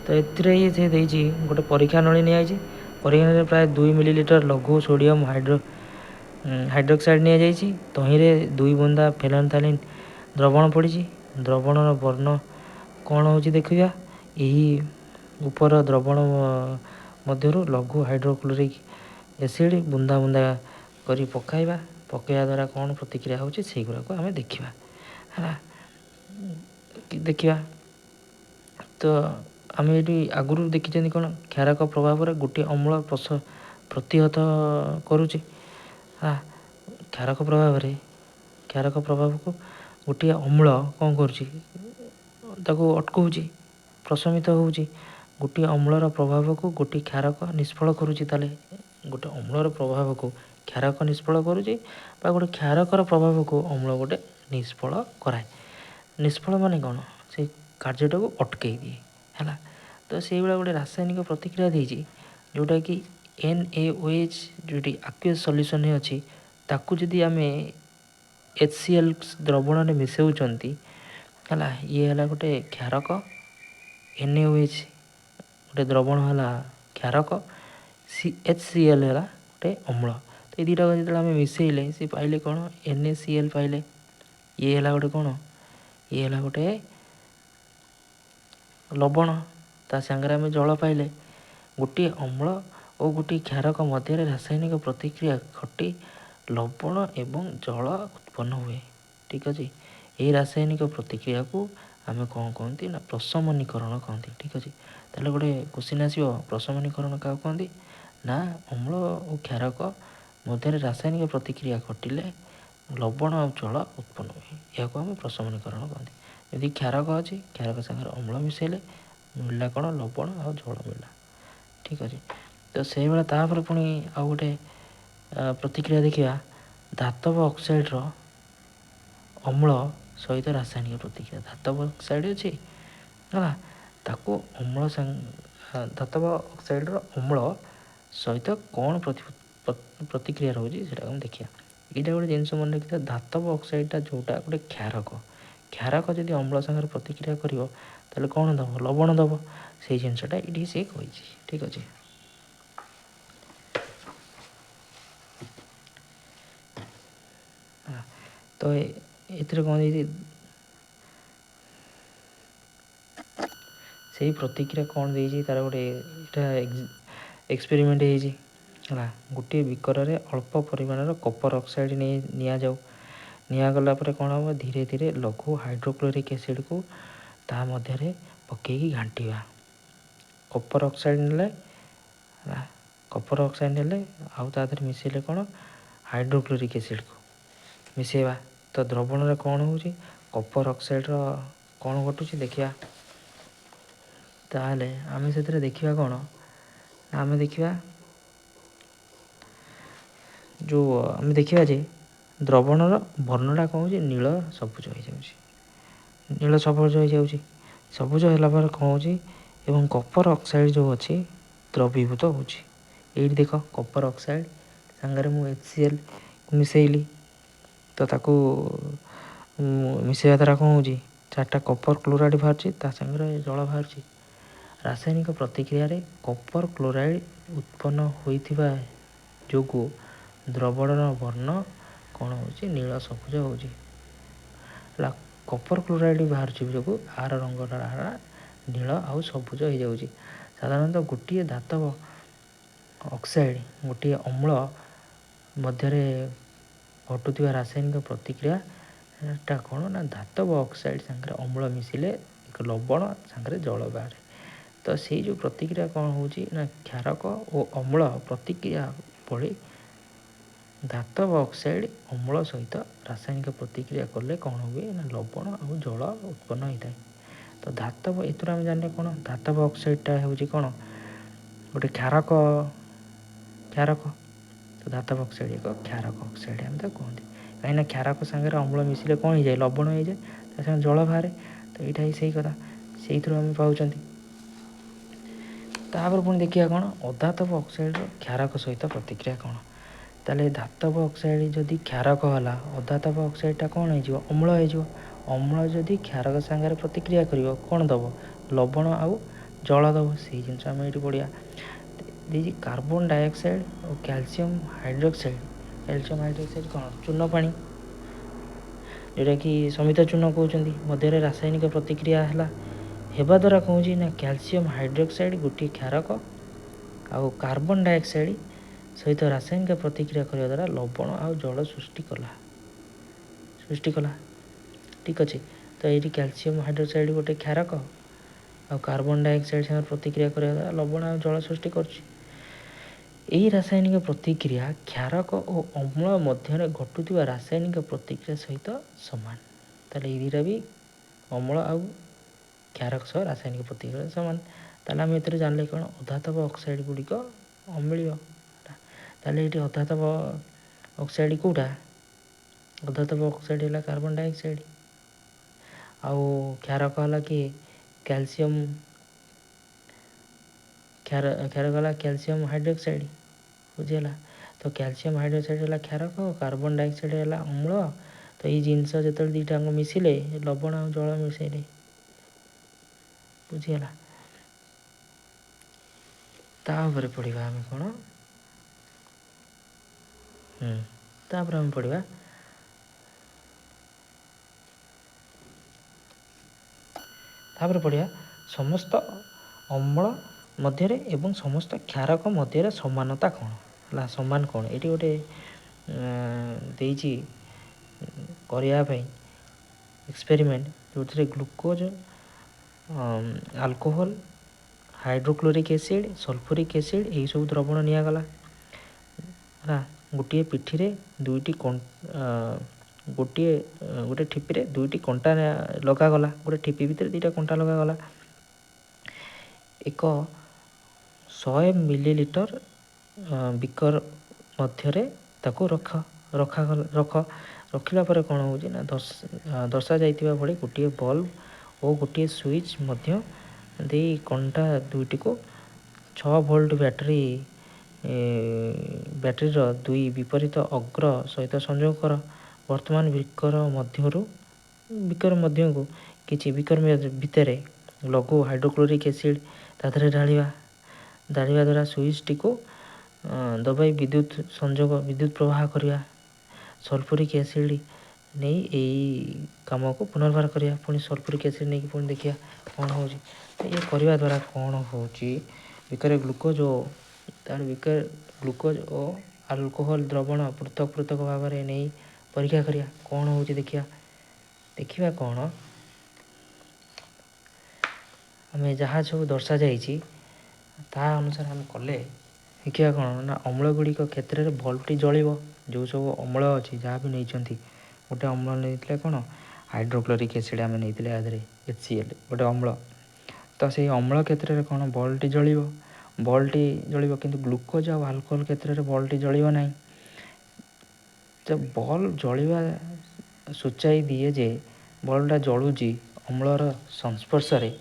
ତ ଏଥିରେ ଇଏ ସେ ଦେଇଛି ଗୋଟେ ପରୀକ୍ଷା ନଳୀ ନିଆଯାଇଛି। ପରୀକ୍ଷା ନଳୀରେ ପ୍ରାୟ 2 ମିଲିଲିଟର ଲଘୁ ସୋଡ଼ିୟମ୍ ହାଇଡ୍ରୋକ୍ସାଇଡ଼ ନିଆଯାଇଛି, ତହିଁରେ 2 ବୁନ୍ଦା ଫେନୋଲଥାଲିନ୍ ଦ୍ରବଣ ପଡ଼ିଛି। ଦ୍ରବଣର ବର୍ଣ୍ଣ କ'ଣ ହେଉଛି ଦେଖିବା। ଏହି ଉପର ଦ୍ରବଣ ମଧ୍ୟରୁ ଲଘୁ ହାଇଡ୍ରୋକ୍ଲୋରିକ୍ ଏସିଡ୍ ବୁନ୍ଦା ବୁନ୍ଦା କରି ପକାଇବା। ପକାଇବା ଦ୍ୱାରା କ'ଣ ପ୍ରତିକ୍ରିୟା ହେଉଛି ସେଇଗୁଡ଼ାକୁ ଆମେ ଦେଖିବା, ହେଲା ଦେଖିବା। ତ ଆମେ ଏଇଠି ଆଗରୁ ଦେଖିଛନ୍ତି କ'ଣ, କ୍ଷାରକ ପ୍ରଭାବରେ ଗୋଟିଏ ଅମ୍ଳ ପ୍ରତିହତ କରୁଛି, ହେଲା। କ୍ଷାରକ ପ୍ରଭାବରେ, କ୍ଷାରକ ପ୍ରଭାବକୁ ଗୋଟିଏ ଅମ୍ଳ କ'ଣ କରୁଛି, ତାକୁ ଅଟକଉଛି, ପ୍ରଶମିତ ହେଉଛି। ଗୋଟିଏ ଅମ୍ଳର ପ୍ରଭାବକୁ ଗୋଟିଏ କ୍ଷାରକ ନିଷ୍ଫଳ କରୁଛି। ତାହେଲେ ଗୋଟେ ଅମ୍ଳର ପ୍ରଭାବକୁ କ୍ଷାରକ ନିଷ୍ଫଳ କରୁଛି, ବା ଗୋଟେ କ୍ଷାରକର ପ୍ରଭାବକୁ ଅମ୍ଳ ଗୋଟେ ନିଷ୍ଫଳ କରାଏ। ନିଷ୍ଫଳ ମାନେ କ'ଣ, ସେ କାର୍ଯ୍ୟଟାକୁ ଅଟକେଇ ଦିଏ, ହେଲା। ତ ସେଇଭଳିଆ ଗୋଟେ ରାସାୟନିକ ପ୍ରତିକ୍ରିୟା ଦେଇଛି, ଯେଉଁଟାକି NaOH ଯେଉଁଠି ଆକ୍ୱିୟସ୍ ସଲ୍ୟୁସନ୍ ଅଛି, ତାକୁ ଯଦି ଆମେ HCl ଦ୍ରବଣରେ ମିଶାଉଛନ୍ତି, ହେଲା, ଇଏ ହେଲା ଗୋଟେ କ୍ଷାରକ। NaOH ଗୋଟେ ଦ୍ରବଣ ହେଲା କ୍ଷାରକ, HCl ହେଲା ଗୋଟେ ଅମ୍ଳ। ତ ଏଇ ଦୁଇଟାକୁ ଯେତେବେଳେ ଆମେ ମିଶାଇଲେ, ସେ ପାଇଲେ କ'ଣ, NaCl ପାଇଲେ। ଇଏ ହେଲା ଗୋଟେ କ'ଣ, ଇଏ ହେଲା ଗୋଟେ ଲବଣ, ତା ସାଙ୍ଗରେ ଆମେ ଜଳ ପାଇଲେ। ଗୋଟିଏ ଅମ୍ଳ ଓ ଗୋଟିଏ କ୍ଷାରକ ମଧ୍ୟରେ ରାସାୟନିକ ପ୍ରତିକ୍ରିୟା ଘଟି ଲବଣ ଏବଂ ଜଳ ଉତ୍ପନ୍ନ ହୁଏ। ଠିକ୍ ଅଛି। ଏହି ରାସାୟନିକ ପ୍ରତିକ୍ରିୟାକୁ ଆମେ କ'ଣ କହନ୍ତି ନା ପ୍ରଶମନୀକରଣ କହନ୍ତି। ଠିକ୍ ଅଛି। ତାହେଲେ ଗୋଟେ କୋଶ୍ଚିନ୍ ଆସିବ, ପ୍ରଶମନୀକରଣ କାହାକୁ କହନ୍ତି ନା ଅମ୍ଳ ଓ କ୍ଷାରକ ମଧ୍ୟରେ ରାସାୟନିକ ପ୍ରତିକ୍ରିୟା ଘଟିଲେ ଲବଣ ଆଉ ଜଳ ଉତ୍ପନ୍ନ ହୁଏ, ଏହାକୁ ଆମେ ପ୍ରଶମନୀକରଣ କହନ୍ତି। ଯଦି କ୍ଷାରକ ଅଛି, କ୍ଷାରକ ସାଙ୍ଗରେ ଅମ୍ଳ ମିଶାଇଲେ ମିଳିଲା କ'ଣ, ଲବଣ ଆଉ ଜଳ ମିଳିଲା। ଠିକ୍ ଅଛି। ତ ସେଇଭଳିଆ ତାପରେ ପୁଣି ଆଉ ଗୋଟେ ପ୍ରତିକ୍ରିୟା ଦେଖିବା, ଧାତବ ଅକ୍ସାଇଡ଼ର ଅମ୍ଳ ସହିତ ରାସାୟନିକ ପ୍ରତିକ୍ରିୟା। ଧାତବ ଅକ୍ସାଇଡ଼ ଅଛି, ହେଲା, ତାକୁ ଅମ୍ଳ ଧାତବ ଅକ୍ସାଇଡ଼ର ଅମ୍ଳ ସହିତ କ'ଣ ପ୍ରତିକ୍ରିୟା ରହୁଛି ସେଇଟାକୁ ଆମେ ଦେଖିବା। ଏଇଟା ଗୋଟେ ଜିନିଷ ମନେ ରଖିଥିବା, ଧାତବ ଅକ୍ସାଇଡ଼ଟା ଯେଉଁଟା ଗୋଟେ କ୍ଷାରକ, କ୍ଷାରକ ଯଦି ଅମ୍ଳ ସାଙ୍ଗରେ ପ୍ରତିକ୍ରିୟା କରିବ ତାହେଲେ କ'ଣ ଦେବ, ଲବଣ ଦେବ। ସେଇ ଜିନିଷଟା ଏଇଠି ସେ କହିଛି। ଠିକ୍ ଅଛି। ତ ଏଥିରେ କ'ଣ ଦେଇଛି, ସେଇ ପ୍ରତିକ୍ରିୟା କ'ଣ ଦେଇଛି ତାର ଗୋଟେ ଏଇଟା ଏକ୍ସପେରିମେଣ୍ଟ ହେଇଛି, ହେଲା। ଗୋଟିଏ ବିକରରେ ଅଳ୍ପ ପରିମାଣର କପର ଅକ୍ସାଇଡ଼ ନେଇ ନିଆଯାଉ। ନିଆଗଲା ପରେ କ'ଣ ହେବ, ଧୀରେ ଧୀରେ ଲଘୁ ହାଇଡ୍ରୋକ୍ଲୋରିକ୍ ଏସିଡ଼କୁ ତା ମଧ୍ୟରେ ପକେଇକି ଘାଣ୍ଟିବା। କପର ଅକ୍ସାଇଡ଼ ନେଲେ, ହେଲା, କପର ଅକ୍ସାଇଡ଼ ନେଲେ ଆଉ ତା ଦେହରେ ମିଶାଇଲେ କ'ଣ, ହାଇଡ୍ରୋକ୍ଲୋରିକ୍ ଏସିଡ଼କୁ ମିଶାଇବା। ତ ଦ୍ରବଣରେ କ'ଣ ହେଉଛି, କପର ଅକ୍ସାଇଡ଼ର କ'ଣ ଘଟୁଛି ଦେଖିବା। ତାହେଲେ ଆମେ ସେଥିରେ ଦେଖିବା କ'ଣ ନା ଆମେ ଦେଖିବା ଯେଉଁ ଆମେ ଦେଖିବା ଯେ ଦ୍ରବଣର ବର୍ଣ୍ଣଟା କ'ଣ ହେଉଛି, ନୀଳ ସବୁଜ ହେଇଯାଉଛି। ନୀଳ ସବୁଜ ହେଇଯାଉଛି। ସବୁଜ ହେଲା ପରେ କ'ଣ ହେଉଛି, ଏବଂ କପର ଅକ୍ସାଇଡ଼ ଯେଉଁ ଅଛି ଦ୍ରବୀଭୂତ ହେଉଛି। ଏଇଠି ଦେଖ, କପର ଅକ୍ସାଇଡ଼ ସାଙ୍ଗରେ ମୁଁ HCl ମିଶାଇଲି, ତ ତାକୁ ମିଶାଇବା ଦ୍ୱାରା କ'ଣ ହେଉଛି, 4ଟା କପର କ୍ଲୋରାଇଡ଼ ବାହାରୁଛି, ତା ସାଙ୍ଗରେ ଜଳ ବାହାରୁଛି। ରାସାୟନିକ ପ୍ରତିକ୍ରିୟାରେ କପର କ୍ଲୋରାଇଡ଼ ଉତ୍ପନ୍ନ ହୋଇଥିବା ଯୋଗୁଁ ଦ୍ରବଣର ବର୍ଣ୍ଣ କ'ଣ ହେଉଛି, ନୀଳ ସବୁଜ ହେଉଛି। ହେଲା, କପର କ୍ଲୋରାଇଡ଼ ବାହାରୁଛି ଯୋଗୁଁ ଆର ରଙ୍ଗଟା ହେଲା ନୀଳ ଆଉ ସବୁଜ ହେଇଯାଉଛି। ସାଧାରଣତଃ ଗୋଟିଏ ଧାତବ ଅକ୍ସାଇଡ଼ ଗୋଟିଏ ଅମ୍ଳ ମଧ୍ୟରେ ଘଟୁଥିବା ରାସାୟନିକ ପ୍ରତିକ୍ରିୟାଟା କ'ଣ ନା ଧାତବ ଅକ୍ସାଇଡ଼ ସାଙ୍ଗରେ ଅମ୍ଳ ମିଶିଲେ ଏକ ଲବଣ ସାଙ୍ଗରେ ଜଳ ବାହାରେ। ତ ସେଇ ଯେଉଁ ପ୍ରତିକ୍ରିୟା କ'ଣ ହେଉଛି ନା କ୍ଷାରକ ଓ ଅମ୍ଳ ପ୍ରତିକ୍ରିୟା ଭଳି ଧାତବ ଅକ୍ସାଇଡ଼ ଅମ୍ଳ ସହିତ ରାସାୟନିକ ପ୍ରତିକ୍ରିୟା କଲେ କ'ଣ ହୁଏ ନା ଲବଣ ଆଉ ଜଳ ଉତ୍ପନ୍ନ ହୋଇଥାଏ। ତ ଧାତବ, ଏଥିରୁ ଆମେ ଜାଣିଲେ କ'ଣ, ଧାତବ ଅକ୍ସାଇଡ଼ଟା ହେଉଛି କ'ଣ ଗୋଟେ କ୍ଷାରକ, କ୍ଷାରକ। ତ ଧାତବ ଅକ୍ସାଇଡ଼ ଏକ କ୍ଷାରକ ଅକ୍ସାଇଡ଼ ଆମେ ତାକୁ କୁହନ୍ତି, କାହିଁକିନା କ୍ଷାରକ ସାଙ୍ଗରେ ଅମ୍ଳ ମିଶିଲେ କ'ଣ ହେଇଯାଏ, ଲବଣ ହେଇଯାଏ, ତା ସାଙ୍ଗରେ ଜଳ ବାହାରେ। ତ ଏଇଟା ହିଁ ସେଇ କଥା, ସେଇଥିରୁ ଆମେ ପାଉଛନ୍ତି। ତାପରେ ପୁଣି ଦେଖିବା କ'ଣ, ଅଧାତବ ଅକ୍ସାଇଡ଼ର କ୍ଷାରକ ସହିତ ପ୍ରତିକ୍ରିୟା କ'ଣ। ତାହେଲେ ଧାତବ ଅକ୍ସାଇଡ଼ ଯଦି କ୍ଷାରକ ହେଲା, ଅଧାତବ ଅକ୍ସାଇଡ଼ଟା କ'ଣ ହେଇଯିବ, ଅମ୍ଳ ହେଇଯିବ। ଅମ୍ଳ ଯଦି କ୍ଷାରକ ସାଙ୍ଗରେ ପ୍ରତିକ୍ରିୟା କରିବ କ'ଣ ଦେବ, ଲବଣ ଆଉ ଜଳ ଦେବ। ସେଇ ଜିନିଷ ଆମେ ଏଇଠି ପଢ଼ିବା। ଦେଇଛି କାର୍ବନ ଡାଇଅକ୍ସାଇଡ଼ ଓ କ୍ୟାଲସିୟମ୍ ହାଇଡ୍ରୋକ୍ସାଇଡ଼। କ୍ୟାଲସିୟମ୍ ହାଇଡ୍ରୋକ୍ସାଇଡ଼ କ'ଣ, ଚୂନ ପାଣି। ଯେଉଁଟାକି ସମିତ ଚୂର୍ଣ୍ଣ କହୁଛନ୍ତି, ମଧ୍ୟରେ ରାସାୟନିକ ପ୍ରତିକ୍ରିୟା ହେଲା। ହେବା ଦ୍ୱାରା କ'ଣ ହେଉଛି ନା କ୍ୟାଲସିୟମ୍ ହାଇଡ୍ରୋକ୍ସାଇଡ଼୍ ଗୋଟିଏ କ୍ଷାରକ ଆଉ କାର୍ବନ ଡାଇଅକ୍ସାଇଡ଼୍ ସହିତ ରାସାୟନିକ ପ୍ରତିକ୍ରିୟା କରିବା ଦ୍ୱାରା ଲବଣ ଆଉ ଜଳ ସୃଷ୍ଟି କଲା। ଠିକ୍ ଅଛି। ତ ଏଇଠି କ୍ୟାଲସିୟମ୍ ହାଇଡ୍ରୋକ୍ସାଇଡ଼୍ ଗୋଟେ କ୍ଷାରକ ଆଉ କାର୍ବନ ଡାଇଅକ୍ସାଇଡ଼୍ ସାଙ୍ଗରେ ପ୍ରତିକ୍ରିୟା କରିବା ଦ୍ୱାରା ଲବଣ ଆଉ ଜଳ ସୃଷ୍ଟି କରୁଛି। ଏହି ରାସାୟନିକ ପ୍ରତିକ୍ରିୟା କ୍ଷାରକ ଓ ଅମ୍ଳ ମଧ୍ୟରେ ଘଟୁଥିବା ରାସାୟନିକ ପ୍ରତିକ୍ରିୟା ସହିତ ସମାନ। ତାହେଲେ ଏଇ ଦୁଇଟା ବି ଅମ୍ଳ ଆଉ କ୍ଷାରକ ସହ ରାସାୟନିକ ପ୍ରତିକ୍ରିୟା ସମାନ। ତାହେଲେ ଆମେ ଏଥିରେ ଜାଣିଲେ କ'ଣ, ଅଧାତବ ଅକ୍ସାଇଡ଼୍ ଗୁଡ଼ିକ ଅମ୍ଳୀୟ। ତାହେଲେ ଏଇଠି ଅଧାତବ ଅକ୍ସାଇଡ଼୍ କେଉଁଟା? ଅଧାତବ ଅକ୍ସାଇଡ଼୍ ହେଲା କାର୍ବନ ଡାଇଅକ୍ସାଇଡ଼୍, ଆଉ କ୍ଷାରକ ହେଲା କିଏ? କ୍ୟାଲସିୟମ୍ କ୍ଷାରକ ହେଲା କ୍ୟାଲସିୟମ୍ ହାଇଡ୍ରୋକ୍ସାଇଡ଼୍। ବୁଝିହେଲା? ତ କ୍ୟାଲସିୟମ୍ ହାଇଡ୍ରୋକ୍ସାଇଡ଼୍ ହେଲା କ୍ଷାରକ, କାର୍ବନ ଡାଇଅକ୍ସାଇଡ଼୍ ହେଲା ଅମ୍ଳ। ତ ଏଇ ଜିନିଷ ଯେତେବେଳେ ଦୁଇଟାଙ୍କ ମିଶିଲେ ଲବଣ ଆଉ ଜଳ ମିଶାଇଲେ। ବୁଝିହେଲା? ତାପରେ ପଢ଼ିବା ଆମେ କ'ଣ? ତାପରେ ଆମେ ପଢ଼ିବା ତାପରେ ପଢ଼ିବା ସମସ୍ତ ଅମ୍ଳ ମଧ୍ୟରେ ଏବଂ ସମସ୍ତ କ୍ଷାରକ ମଧ୍ୟରେ ସମାନତା କ'ଣ ହେଲା, ସମାନ କ'ଣ। ଏଇଠି ଗୋଟେ ଦେଇଛି କରିବା ପାଇଁ ଏକ୍ସପେରିମେଣ୍ଟ, ଯେଉଁଥିରେ glucose, alcohol, hydrochloric acid, sulphuric acid ଏହିସବୁ ଦ୍ରବଣ ନିଆଗଲା। ହେଲା, ଗୋଟିଏ ପିଠିରେ ଦୁଇଟି ଗୋଟିଏ ଗୋଟେ ଠିପିରେ ଦୁଇଟି କଣ୍ଟା ଲଗାଗଲା, ଗୋଟେ ଠିପି ଭିତରେ ଦୁଇଟା କଣ୍ଟା ଲଗାଗଲା। ଏକ 100 ମିଲିଲିଟର ବିକର ମଧ୍ୟରେ ତାକୁ ରଖ। ରଖିଲା ପରେ କ'ଣ ହେଉଛି ନା ଦର୍ଶାଯାଇଥିବା ଭଳି ଗୋଟିଏ ବଲ୍ବ ଓ ଗୋଟିଏ ସୁଇଚ୍ ମଧ୍ୟ ଦେଇ କଣ୍ଟା ଦୁଇଟିକୁ 6 ଭୋଲ୍ଟ ବ୍ୟାଟେରୀର ଦୁଇ ବିପରୀତ ଅଗ୍ର ସହିତ ସଂଯୋଗ କର। ବର୍ତ୍ତମାନ ବିକର ମଧ୍ୟକୁ କିଛି ବିକର ଭିତରେ ଲଘୁ ହାଇଡ୍ରୋକ୍ଲୋରିକ୍ ଏସିଡ଼୍ ତା ଦେହରେ ଢାଳିବା। ଢାଳିବା ଦ୍ୱାରା ସୁଇଚ୍ଟିକୁ ଦବାଇ ବିଦ୍ୟୁତ ସଂଯୋଗ, ବିଦ୍ୟୁତ ପ୍ରବାହ କରିବା। ସଲଫୁରିକ୍ ଏସିଡ଼୍ ନେଇ ଏଇ କାମକୁ ପୁନର୍ବାର କରିବା। ପୁଣି ସଲଫୁରିକ୍ ଏସିଡ଼୍ ନେଇକି ପୁଣି ଦେଖିବା କ'ଣ ହେଉଛି। ତ ଇଏ କରିବା ଦ୍ୱାରା କ'ଣ ହେଉଛି, ବିକରେ ଗ୍ଲୁକୋଜ୍ ଓ ତାର ବିକରେ ଗ୍ଲୁକୋଜ୍ ଓ ଆଲକୋହଲ ଦ୍ରବଣ ପୃଥକ ପୃଥକ ଭାବରେ ନେଇ ପରୀକ୍ଷା କରିବା, କ'ଣ ହେଉଛି ଦେଖିବା। ଦେଖିବା କ'ଣ, ଆମେ ଯାହା ସବୁ ଦର୍ଶାଯାଇଛି ତାହା ଅନୁସାରେ ଆମେ କଲେ ଦେଖିବା କ'ଣ ନା ଅମ୍ଳ ଗୁଡ଼ିକ କ୍ଷେତ୍ରରେ ବଲ୍ବଟି ଜଳିବ। ଯେଉଁ ସବୁ ଅମ୍ଳ ଅଛି ଯାହା ବି ନେଇଛନ୍ତି, ଗୋଟେ ଅମ୍ଳ ନେଇଥିଲେ କ'ଣ ହାଇଡ୍ରୋକ୍ଲୋରିକ୍ ଏସିଡ଼୍ ଆମେ ନେଇଥିଲେ, ଆ ଦେହରେ HCl ଗୋଟେ ଅମ୍ଳ। ତ ସେଇ ଅମ୍ଳ କ୍ଷେତ୍ରରେ କ'ଣ ବଲ୍ବଟି ଜଳିବ, ବଲ୍ବଟି ଜଳିବ। କିନ୍ତୁ ଗ୍ଲୁକୋଜ୍ ଆଉ ଆଲକୋହଲ କ୍ଷେତ୍ରରେ ବଲ୍ବଟି ଜଳିବ ନାହିଁ। ତ ବଲ୍ବ ଜଳିବା ସୂଚାଇ ଦିଏ ଯେ ବଲ୍ବଟା ଜଳୁଛି ଅମ୍ଳର ସଂସ୍ପର୍ଶରେ,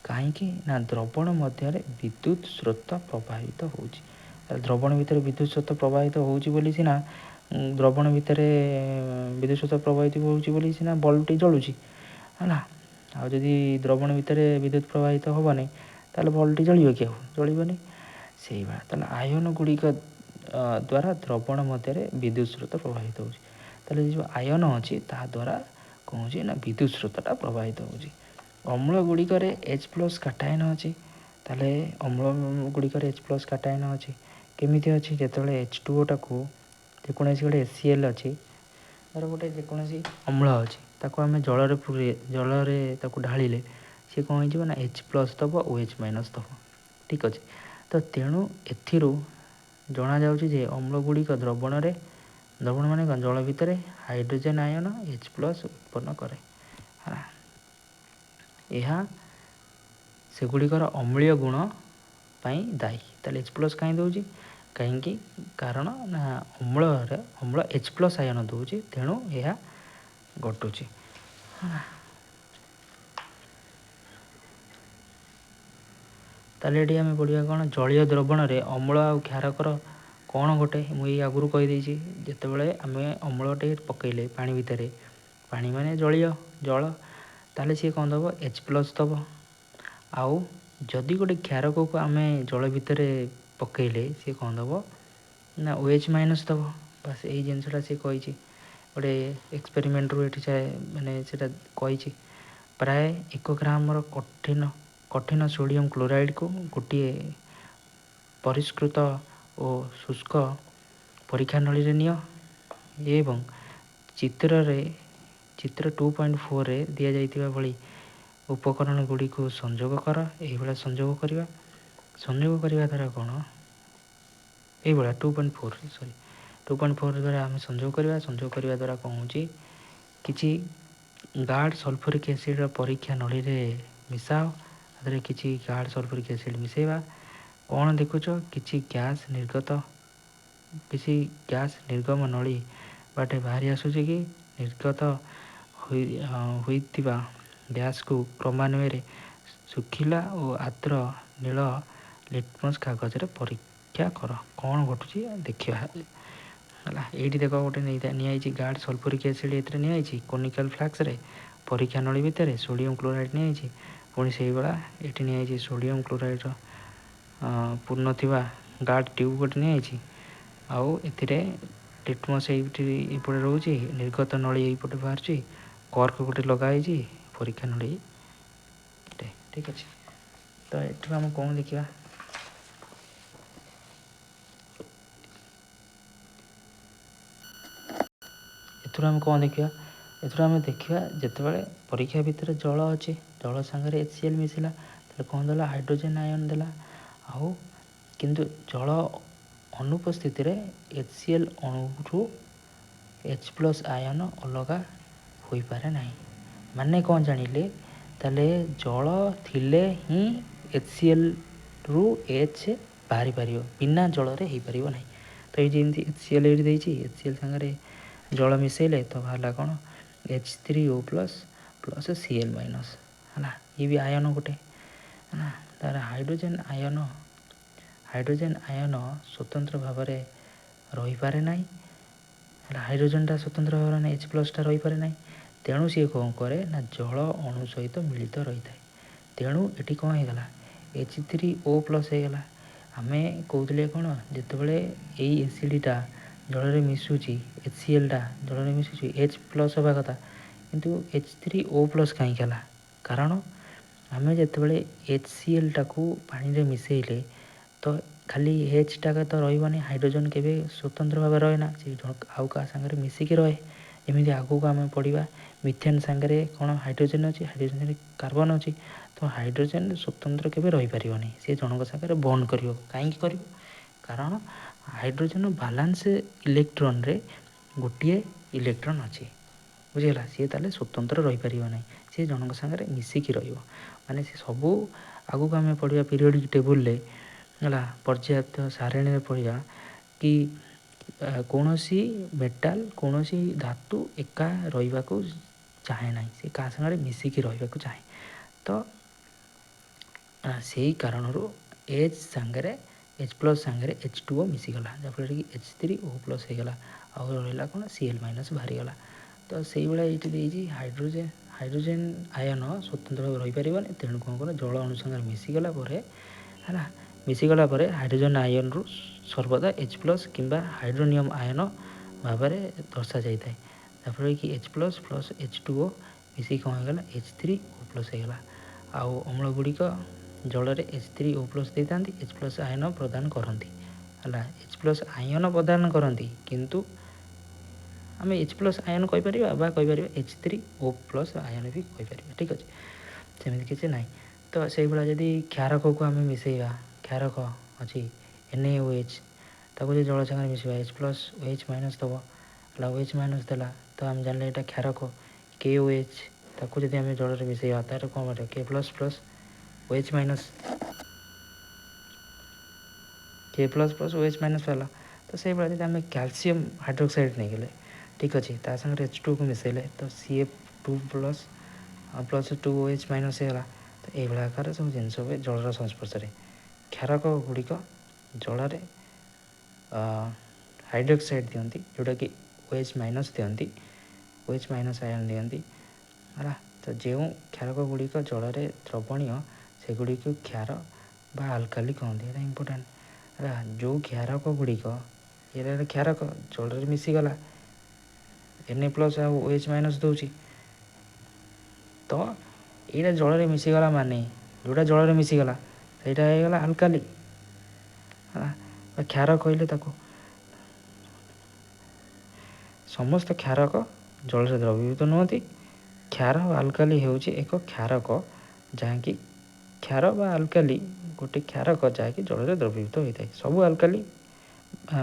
କାହିଁକି ନା ଦ୍ରବଣ ମଧ୍ୟରେ ବିଦ୍ୟୁତ ସ୍ରୋତ ପ୍ରବାହିତ ହେଉଛି। ଦ୍ରବଣ ଭିତରେ ବିଦ୍ୟୁତ ସ୍ରୋତ ପ୍ରବାହିତ ହେଉଛି ବୋଲି ସିନା, ଦ୍ରବଣ ଭିତରେ ବିଦ୍ୟୁତ ସ୍ରୋତ ପ୍ରବାହିତ ହେଉଛି ବୋଲି ସିନା ବଲ୍ବଟି ଜଳୁଛି, ହେଲା। ଆଉ ଯଦି ଦ୍ରବଣ ଭିତରେ ବିଦ୍ୟୁତ ପ୍ରବାହିତ ହେବନି ତାହେଲେ ବଲ୍ବଟି ଜଳିବ କି? ଆଉ ଜଳିବନି। ସେଇଭଳିଆ ତାହେଲେ ଆୟନ ଗୁଡ଼ିକ ଦ୍ୱାରା ଦ୍ରବଣ ମଧ୍ୟରେ ବିଦ୍ୟୁତ ସ୍ରୋତ ପ୍ରବାହିତ ହେଉଛି। ତାହେଲେ ଏ ଯେଉଁ ଆୟନ ଅଛି ତାହା ଦ୍ୱାରା କ'ଣ ହେଉଛି ନା ବିଦ୍ୟୁତ ସ୍ରୋତଟା ପ୍ରବାହିତ ହେଉଛି। ଅମ୍ଳ ଗୁଡ଼ିକରେ ଏଚ୍ ପ୍ଲସ୍ କାଟାୟନ ଅଛି। ତାହେଲେ ଅମ୍ଳ ଗୁଡ଼ିକରେ ଏଚ୍ ପ୍ଲସ୍ କାଟାୟନ ଅଛି। କେମିତି ଅଛି? ଯେତେବେଳେ ଏଚ୍ ଟୁ ଓଟାକୁ ଯେକୌଣସି ଗୋଟେ ଏଚ୍ ସି ଏଲ୍ ଅଛି, ଧର ଗୋଟେ ଯେକୌଣସି ଅମ୍ଳ ଅଛି, ତାକୁ ଆମେ ଜଳରେ ଜଳରେ ତାକୁ ଢାଳିଲେ ସିଏ କ'ଣ ହେଇଯିବ ନା ଏଚ୍ ପ୍ଲସ୍ ଦେବ ଓ ଏଚ୍ ମାଇନସ୍ ଦେବ। ଠିକ୍ ଅଛି। ତ ତେଣୁ ଏଥିରୁ ଜଣାଯାଉଛି ଯେ ଅମ୍ଳ ଗୁଡ଼ିକ ଦ୍ରବଣରେ, ଦ୍ରବଣ ମାନେ କ'ଣ, ଜଳ ଭିତରେ ହାଇଡ୍ରୋଜେନ୍ ଆୟନ ଏଚ୍ ପ୍ଲସ୍ ଉତ୍ପନ୍ନ କରେ। ହେଲା, ଏହା ସେଗୁଡ଼ିକର ଅମ୍ଳୀୟ ଗୁଣ ପାଇଁ ଦାୟୀ। ତାହେଲେ ଏଚ୍ ପ୍ଲସ୍ କାହିଁ ଦେଉଛି? କାହିଁକି? କାରଣ ନା ଅମ୍ଳରେ ଅମ୍ଳ ଏଚ୍ ପ୍ଲସ୍ ଆୟନ ଦେଉଛି, ତେଣୁ ଏହା ଘଟୁଛି। ତାହେଲେ ଏଠି ଆମେ ପଢ଼ିବା କ'ଣ, ଜଳୀୟ ଦ୍ରବଣରେ ଅମ୍ଳ ଆଉ କ୍ଷାରକର କ'ଣ ଘଟେ। ମୁଁ ଏଇ ଆଗରୁ କହିଦେଇଛି, ଯେତେବେଳେ ଆମେ ଅମ୍ଳଟେ ପକେଇଲେ ପାଣି ଭିତରେ, ପାଣି ମାନେ ଜଳୀୟ ଜଳ, ତାହେଲେ ସିଏ କ'ଣ ଦେବ, ଏଚ୍ ପ୍ଲସ୍ ଦେବ। ଆଉ ଯଦି ଗୋଟେ କ୍ଷାରକକୁ ଆମେ ଜଳ ଭିତରେ ପକେଇଲେ ସିଏ କ'ଣ ଦେବ ନା ଓ ଏଚ୍ ମାଇନସ୍ ଦେବ। ବାସ୍ ଏଇ ଜିନିଷଟା ସିଏ କହିଛି। ଗୋଟେ ଏକ୍ସପେରିମେଣ୍ଟରୁ ଏଠି ଯାଏ ମାନେ ସେଇଟା କହିଛି। ପ୍ରାୟ 1 ଗ୍ରାମର କଠିନ କଠିନ ସୋଡ଼ିୟମ୍ କ୍ଲୋରାଇଡ଼୍କୁ ଗୋଟିଏ ପରିଷ୍କୃତ ଓ ଶୁଷ୍କ ପରୀକ୍ଷା ନଳୀରେ ନିଅ ଏବଂ ଚିତ୍ରରେ ଚିତ୍ର 2.4ରେ ଦିଆଯାଇଥିବା ଭଳି ଉପକରଣ ଗୁଡ଼ିକୁ ସଂଯୋଗ କର। ଏଇଭଳିଆ ସଂଯୋଗ କରିବା। ସଂଯୋଗ କରିବା ଦ୍ୱାରା କ'ଣ, ଏଇଭଳିଆ 2.4, ସରି, 2.4 ଦ୍ୱାରା ଆମେ ସଂଯୋଗ କରିବା। ସଂଯୋଗ କରିବା ଦ୍ୱାରା କ'ଣ ହେଉଛି? କିଛି ଗାର୍ଡ଼ ସଲଫରିକ୍ ଏସିଡ଼୍ର ପରୀକ୍ଷା ନଳୀରେ ମିଶାଅ। ତାଦେହରେ କିଛି ଗାର୍ଡ଼ ସଲଫରିକ୍ ଏସିଡ଼୍ ମିଶାଇବା। କ'ଣ ଦେଖୁଛ? କିଛି ଗ୍ୟାସ୍ ନିର୍ଗତ, କିଛି ଗ୍ୟାସ୍ ନିର୍ଗମ ନଳୀ ବାଟେ ବାହାରି ଆସୁଛି କି? ନିର୍ଗତ ହୋଇଥିବା ଗ୍ୟାସ୍କୁ କ୍ରମାନ୍ୱୟରେ ଶୁଖିଲା ଓ ଆର୍ଦ୍ର ନୀଳ ଲିଟମସ୍ କାଗଜରେ ପରୀକ୍ଷା କର। କ'ଣ ଘଟୁଛି ଦେଖିବା। ହେଲା, ଏଇଠି ଦେଖ, ଗୋଟେ ନିଆହେଇଛି ଗାର୍ଡ଼ ସଲଫରିକ୍ ଏସିଡ଼୍, ଏଥିରେ ନିଆହେଇଛି କୋନିକାଲ ଫ୍ଲାକ୍ସରେ ପରୀକ୍ଷା ନଳୀ ଭିତରେ ସୋଡ଼ିୟମ୍ କ୍ଲୋରାଇଡ଼୍ ନିଆହେଇଛି। ପୁଣି ସେଇଭଳିଆ ଏଠି ନିଆହେଇଛି ସୋଡ଼ିୟମ୍ କ୍ଲୋରାଇଡ଼୍ର ପୂର୍ଣ୍ଣ ଥିବା ଗାର୍ଡ଼ ଟ୍ୟୁବ୍ ଗୋଟେ ନିଆହେଇଛି, ଆଉ ଏଥିରେ ଲିଟମସ୍ ଏଇଠି ଏପଟେ ରହୁଛି, ନିର୍ଗତ ନଳୀ ଏଇପଟେ ବାହାରୁଛି, କର୍କ ଗୋଟେ ଲଗା ହେଇଛି ପରୀକ୍ଷା ନଳୀ। ଠିକ୍ ଅଛି। ତ ଏଠୁ ଆମେ କ'ଣ ଦେଖିବା? ଏଥିରୁ ଆମେ କ'ଣ ଦେଖିବା? ଏଥିରୁ ଆମେ ଦେଖିବା, ଯେତେବେଳେ ପରୀକ୍ଷା ଭିତରେ ଜଳ ଅଛି, ଜଳ ସାଙ୍ଗରେ ଏଚ୍ ସି ଏଲ୍ ମିଶିଲା, ତାହେଲେ କ'ଣ ଦେଲା? ହାଇଡ୍ରୋଜେନ୍ ଆୟନ ଦେଲା। ଆଉ କିନ୍ତୁ ଜଳ ଅନୁପସ୍ଥିତିରେ ଏଚ୍ ସି ଏଲ୍ ଅଣୁରୁ ଏଚ୍ ପ୍ଲସ୍ ଆୟନ ଅଲଗା ହୋଇପାରେ ନାହିଁ। ମାନେ କ'ଣ ଜାଣିଲେ? ତାହେଲେ ଜଳ ଥିଲେ ହିଁ ଏଚ୍ ସି ଏଲ୍ରୁ ଏଚ୍ ବାହାରି ପାରିବ, ବିନା ଜଳରେ ହେଇପାରିବ ନାହିଁ। ତ ଏଇ ଯେମିତି ଏଚ୍ ସି ଏଲ୍ ଏଇଠି ଦେଇଛି, ଏଚ୍ ସି ଏଲ୍ ସାଙ୍ଗରେ ଜଳ ମିଶାଇଲେ ତ ବାହାରିଲା କ'ଣ? H three O plus plus C L minus. ହେଲା, ଇଏ ବି ଆୟନ ଗୋଟେ ହେଲା। ତାର ହାଇଡ୍ରୋଜେନ୍ ଆୟନ, ହାଇଡ୍ରୋଜେନ୍ ଆୟନ ସ୍ୱତନ୍ତ୍ର ଭାବରେ ରହିପାରେ ନାହିଁ। ହେଲା, ହାଇଡ୍ରୋଜେନ୍ଟା ସ୍ୱତନ୍ତ୍ର ଭାବରେ ନାହିଁ, ଏଚ୍ ପ୍ଲସ୍ଟା ରହିପାରେ ନାହିଁ। ତେଣୁ ସିଏ କ'ଣ କରେ ନା ଜଳ ଅଣୁ ସହିତ ମିଳିତ ରହିଥାଏ। ତେଣୁ ଏଠି କ'ଣ ହେଇଗଲା? ଏଚ୍ ଥ୍ରୀ ଓ ପ୍ଲସ୍ ହେଇଗଲା। ଆମେ କହୁଥିଲେ କ'ଣ, ଯେତେବେଳେ ଏଇ ଏସିଡ଼୍ଟା ଜଳରେ ମିଶୁଛି, ଏଚ୍ ସି ଏଲ୍ଟା ଜଳରେ ମିଶୁଛି, ଏଚ୍ ପ୍ଲସ୍ ହେବା କଥା, କିନ୍ତୁ ଏଚ୍ ଥ୍ରୀ ଓ ପ୍ଲସ୍ କାହିଁକି ହେଲା? କାରଣ ଆମେ ଯେତେବେଳେ ଏଚ୍ ସି ଏଲ୍ଟାକୁ ପାଣିରେ ମିଶାଇଲେ ତ ଖାଲି ଏଚ୍ଟା ତ ରହିବନି। ହାଇଡ୍ରୋଜେନ୍ କେବେ ସ୍ୱତନ୍ତ୍ର ଭାବେ ରହେ ନା, ସେ ଆଉ କାହା ସାଙ୍ଗରେ ମିଶିକି ରହେ। ଯେମିତି ଆଗକୁ ଆମେ ପଢ଼ିବା, ମିଥେନ୍ ସାଙ୍ଗରେ କ'ଣ ହାଇଡ୍ରୋଜେନ୍ ଅଛି, ହାଇଡ୍ରୋଜେନ୍ ସାଙ୍ଗରେ କାର୍ବନ୍ ଅଛି। ତ ହାଇଡ୍ରୋଜେନ୍ ସ୍ୱତନ୍ତ୍ର କେବେ ରହିପାରିବନି, ସେ ଜଣଙ୍କ ସାଙ୍ଗରେ ବଣ୍ଡ କରିବ। କାହିଁକି କରିବ? କାରଣ ହାଇଡ୍ରୋଜେନ୍ ବାଲାନ୍ସ ଇଲେକ୍ଟ୍ରନରେ ଗୋଟିଏ ଇଲେକ୍ଟ୍ରନ୍ ଅଛି। ବୁଝିଗଲା? ସିଏ ତାହେଲେ ସ୍ୱତନ୍ତ୍ର ରହିପାରିବ ନାହିଁ, ସିଏ ଜଣଙ୍କ ସାଙ୍ଗରେ ମିଶିକି ରହିବ। ମାନେ ସେ ସବୁ ଆଗକୁ ଆମେ ପଢ଼ିବା ପିରିୟଡ଼ିକ୍ ଟେବୁଲରେ, ହେଲା, ପର୍ଯ୍ୟାପ୍ତ ସାରଣୀରେ ପଢ଼ିବା କି କୌଣସି ମେଟାଲ, କୌଣସି ଧାତୁ ଏକା ରହିବାକୁ ଚାହେଁ ନାହିଁ, ସେ କାହା ସାଙ୍ଗରେ ମିଶିକି ରହିବାକୁ ଚାହେଁ। ତ ସେଇ କାରଣରୁ ଏଚ୍ ସାଙ୍ଗରେ, ଏଚ୍ ପ୍ଲସ୍ ସାଙ୍ଗରେ ଏଚ୍ ଟୁ ଓ ମିଶିଗଲା, ଯାହାଫଳରେ କି ଏଚ୍ ଥ୍ରୀ ଓ ପ୍ଲସ୍ ହେଇଗଲା, ଆଉ ରହିଲା କ'ଣ? ସି ଏଲ୍ ମାଇନସ୍ ବାହାରିଗଲା। ତ ସେଇଭଳିଆ ଏଇଠି ଦେଇଛି, ହାଇଡ୍ରୋଜେନ୍ ଆୟନ ସ୍ୱତନ୍ତ୍ର ଭାବେ ରହିପାରିବନି। ତେଣୁ କ'ଣ କରେ? ଜଳ ଅଣୁ ସାଙ୍ଗରେ ମିଶିଗଲା ପରେ, ହେଲା, ମିଶିଗଲା ପରେ ହାଇଡ୍ରୋଜେନ୍ ଆୟନରୁ ସର୍ବଦା ଏଚ୍ ପ୍ଲସ୍ କିମ୍ବା ହାଇଡ୍ରୋନିୟମ୍ ଆୟନ ଭାବରେ ଦର୍ଶାଯାଇଥାଏ, ଯାହାଫଳରେ କି H plus plus H two O ମିଶିକି କ'ଣ ହେଇଗଲା? ଏଚ୍ ଥ୍ରୀ ଓ ପ୍ଲସ୍ ହେଇଗଲା। ଆଉ ଅମ୍ଳ ଗୁଡ଼ିକ ଜଳରେ ଏଚ୍ ଥ୍ରୀ ଓ ପ୍ଲସ୍ ଦେଇଥାନ୍ତି, ଏଚ୍ ପ୍ଲସ୍ ଆୟନ ପ୍ରଦାନ କରନ୍ତି। ହେଲା, ଏଚ୍ ପ୍ଲସ୍ ଆୟନ ପ୍ରଦାନ କରନ୍ତି, କିନ୍ତୁ ଆମେ ଏଚ୍ ପ୍ଲସ୍ ଆୟନ କହିପାରିବା ବା କହିପାରିବା ଏଚ୍ ଥ୍ରୀ ଓ ପ୍ଲସ୍ ଆୟନ ବି କହିପାରିବା। ଠିକ୍ ଅଛି, ସେମିତି କିଛି ନାହିଁ। ତ ସେଇଭଳିଆ ଯଦି କ୍ଷାରକକୁ ଆମେ ମିଶାଇବା, କ୍ଷାରକ ଅଛି ଏନ୍ ଏ ଓ ଏଚ୍, ତାକୁ ଯଦି ଜଳ ସାଙ୍ଗରେ ମିଶାଇବା, H plus O H minus ଦେବ। ହେଲା, ଓ ଏଚ୍ ମାଇନସ୍ ଦେଲା, ତ ଆମେ ଜାଣିଲେ ଏଇଟା କ୍ଷାରକ। କେ ଓ ଏଚ୍, ତାକୁ ଯଦି ଆମେ ଜଳରେ ମିଶାଇବା, ତାର କ'ଣ ବାହାରିବ? K plus plus O H minus, K plus plus O H minus ବାହାରିଲା। ତ ସେଇଭଳିଆ ଯଦି ଆମେ କ୍ୟାଲସିୟମ୍ ହାଇଡ୍ରୋକ୍ସାଇଡ଼୍ ନେଇଗଲେ, ଠିକ୍ ଅଛି, ତା ସାଙ୍ଗରେ ଏଚ୍ ଟୁକୁ ମିଶାଇଲେ ତ C F two plus plus two O H minus ହେଇଗଲା। ତ ଏଇଭଳିଆ ଆକାରରେ ସବୁ ଜିନିଷ ହୁଏ ଜଳର ସଂସ୍ପର୍ଶରେ। କ୍ଷାରକ ଗୁଡ଼ିକ ଜଳରେ ହାଇଡ୍ରୋକ୍ସାଇଡ଼୍ ଦିଅନ୍ତି, ଯେଉଁଟାକି ଓ ଏଚ୍ ମାଇନସ୍ ଦିଅନ୍ତି, ଓ ଏଚ୍ ମାଇନସ୍ ଆୟନ ଦିଅନ୍ତି। ହେଲା, ତ ଯେଉଁ କ୍ଷାରକ ଗୁଡ଼ିକ ଜଳରେ ଦ୍ରବଣୀୟ ସେଗୁଡ଼ିକୁ କ୍ଷାର ବା ଆଲକାଲି କହନ୍ତି। ଏଇଟା ଇମ୍ପୋର୍ଟାଣ୍ଟ। ହେଲା, ଯେଉଁ କ୍ଷାରକ ଗୁଡ଼ିକ, ଏଇଟା କ୍ଷାରକ ଜଳରେ ମିଶିଗଲା, ଏନ୍ ଏ ପ୍ଲସ୍ ଆଉ ଓ ଏଚ୍ ମାଇନସ୍ ଦେଉଛି। ତ ଏଇଟା ଜଳରେ ମିଶିଗଲା, ମାନେ ଯେଉଁଟା ଜଳରେ ମିଶିଗଲା ସେଇଟା ହେଇଗଲା ଆଲକାଲି, ହେଲା, ବା କ୍ଷାର କହିଲେ ତାକୁ। ସମସ୍ତ କ୍ଷାରକ ଜଳରେ ଦ୍ରବୀଭୂତ ନୁହନ୍ତି। କ୍ଷାର ଆଲକାଲି ହେଉଛି ଏକ କ୍ଷାରକ ଯାହାକି, କ୍ଷାର ବା ଆଲକାଲି ଗୋଟେ କ୍ଷାରକ ଯାହାକି ଜଳରେ ଦ୍ରବୀଭୂତ ହୋଇଥାଏ। ସବୁ ଆଲକାଲି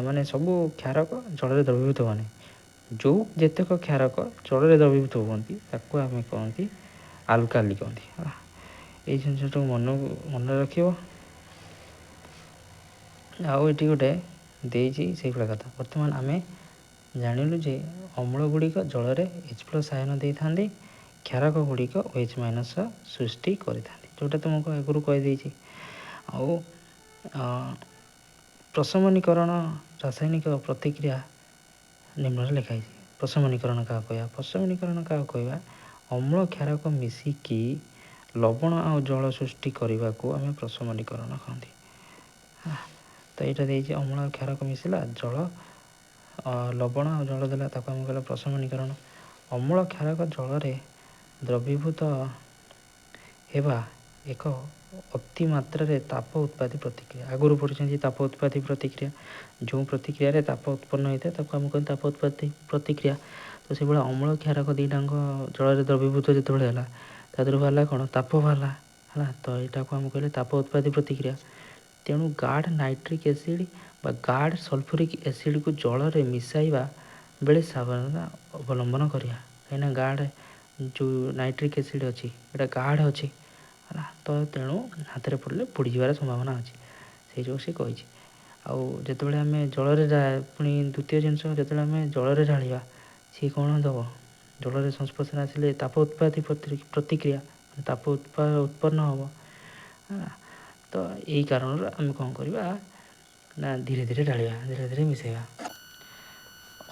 ମାନେ ସବୁ କ୍ଷାରକ ଜଳରେ ଦ୍ରବୀଭୂତ ହୁଏ ନାହିଁ। ଯେଉଁ ଯେତେକ କ୍ଷାରକ ଜଳରେ ଦ୍ରବୀଭୂତ ହୁଅନ୍ତି, ତାକୁ ଆମେ କହନ୍ତି ଆଲକାଲି କହନ୍ତି, ହେଲା। ଏଇ ଜିନିଷଟାକୁ ମନେ ରଖିବ। ଆଉ ଏଠି ଗୋଟେ ଦେଇଛି ସେଇଭଳିଆ କଥା। ବର୍ତ୍ତମାନ ଆମେ ଜାଣିଲୁ ଯେ ଅମ୍ଳ ଗୁଡ଼ିକ ଜଳରେ ଏଚ୍ ପ୍ଲସ୍ ଆୟନ ଦେଇଥାନ୍ତି, କ୍ଷାରକ ଗୁଡ଼ିକ ଓ ଏଚ୍ ମାଇନସ୍ ସୃଷ୍ଟି କରିଥାନ୍ତି, ଯେଉଁଟା ତୁମକୁ ଆଗରୁ କହିଦେଇଛି। ଆଉ ପ୍ରଶମନୀକରଣ ରାସାୟନିକ ପ୍ରତିକ୍ରିୟା ନିମ୍ନରେ ଲେଖା ହେଇଛି। ପ୍ରଶମନୀକରଣ କାହାକୁ କହିବା? ପ୍ରଶମନୀକରଣ କାହାକୁ କହିବା? ଅମ୍ଳ କ୍ଷାରକ ମିଶିକି ଲବଣ ଆଉ ଜଳ ସୃଷ୍ଟି କରିବାକୁ ଆମେ ପ୍ରଶମନୀକରଣ କହନ୍ତି। ତ ଏଇଟା ଦେଇଛି, ଅମ୍ଳ ଆଉ କ୍ଷାରକ ମିଶିଲା, ଜଳ ଲବଣ ଆଉ ଜଳ ଦେଲା, ତାକୁ ଆମେ କହିଲା ପ୍ରଶମନୀକରଣ। ଅମ୍ଳ କ୍ଷାରକ ଜଳରେ ଦ୍ରବୀଭୂତ ହେବା ଏକ ଅତି ମାତ୍ରାରେ ତାପ ଉତ୍ପାଦୀ ପ୍ରତିକ୍ରିୟା। ଆଗରୁ ପଢ଼ିଛନ୍ତି ତାପ ଉତ୍ପାଦୀ ପ୍ରତିକ୍ରିୟା। ଯେଉଁ ପ୍ରତିକ୍ରିୟାରେ ତାପ ଉତ୍ପନ୍ନ ହୋଇଥାଏ, ତାକୁ ଆମେ କହନ୍ତି ତାପ ଉତ୍ପାଦୀ ପ୍ରତିକ୍ରିୟା। ତ ସେଭଳିଆ ଅମ୍ଳ କ୍ଷାରକ ଦୁଇଟାଙ୍କ ଜଳରେ ଦ୍ରବୀଭୂତ ଯେତେବେଳେ ହେଲା, ତା ଦେହରୁ ବାହାରିଲା କ'ଣ? ତାପ ବାହାରିଲା, ହେଲା। ତ ଏଇଟାକୁ ଆମେ କହିଲେ ତାପ ଉତ୍ପାଦୀ ପ୍ରତିକ୍ରିୟା। ତେଣୁ ଗାଢ଼ ନାଇଟ୍ରିକ୍ ଏସିଡ଼୍ ବା ଗାଢ଼ ସଲଫ୍ୟୁରିକ୍ ଏସିଡ଼୍କୁ ଜଳରେ ମିଶାଇବା ବେଳେ ସାବଧାନତା ଅବଲମ୍ବନ କରିବା, କାହିଁକିନା ଗାଢ଼ ଯେଉଁ ନାଇଟ୍ରିକ୍ ଏସିଡ଼୍ ଅଛି, ଏଇଟା ଗାଢ଼ ଅଛି, ହେଲା। ତ ତେଣୁ ହାତରେ ପଡ଼ିଲେ ପୋଡ଼ିଯିବାର ସମ୍ଭାବନା ଅଛି, ସେଇ ଯୋଗୁଁ ସେ କହିଛି। ଆଉ ଯେତେବେଳେ ଆମେ ଜଳରେ, ପୁଣି ଦ୍ୱିତୀୟ ଜିନିଷ, ଯେତେବେଳେ ଆମେ ଜଳରେ ଢାଳିବା, ସିଏ କ'ଣ ଦେବ? ଜଳରେ ସଂସ୍ପର୍ଶରେ ଆସିଲେ ତାପ ଉତ୍ପାଦୀ ପ୍ରତିକ୍ରିୟା, ତାପ ଉତ୍ପନ୍ନ ହେବ, ହେଲା। ତ ଏଇ କାରଣରୁ ଆମେ କ'ଣ କରିବା ନା ଧୀରେ ଧୀରେ ଢାଳିବା, ଧୀରେ ଧୀରେ ମିଶାଇବା।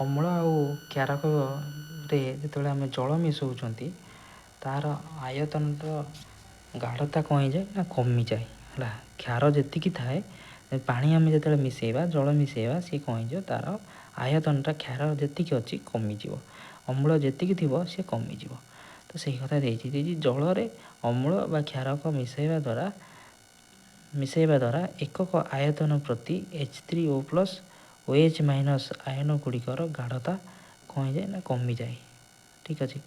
ଅମ୍ଳ ଆଉ କ୍ଷାରକରେ ଯେତେବେଳେ ଆମେ ଜଳ ମିଶାଉଛନ୍ତି, ତା'ର ଆୟତନର ଗାଢ଼ତା କ'ଣ ହେଇଯାଏ ନା କମିଯାଏ, ହେଲା। କ୍ଷାର ଯେତିକି ଥାଏ, ପାଣି ଆମେ ଯେତେବେଳେ ମିଶାଇବା, ଜଳ ମିଶାଇବା, ସିଏ କ'ଣ ହେଇଯିବ? ତା'ର ଆୟତନଟା କ୍ଷାର ଯେତିକି ଅଛି କମିଯିବ, ଅମ୍ଳ ଯେତିକି ଥିବ ସିଏ କମିଯିବ। ତ ସେଇ କଥା ଦେଇଛି। ଜଳରେ ଅମ୍ଳ ବା କ୍ଷାରକ ମିଶାଇବା ଦ୍ୱାରା ଏକକ ଆୟତନ ପ୍ରତି H3O plus OH minus ଆୟନ ଗୁଡ଼ିକର ଗାଢ଼ତା କ'ଣ ହେଇଯାଏ ନା କମିଯାଏ। ଠିକ୍ ଅଛି।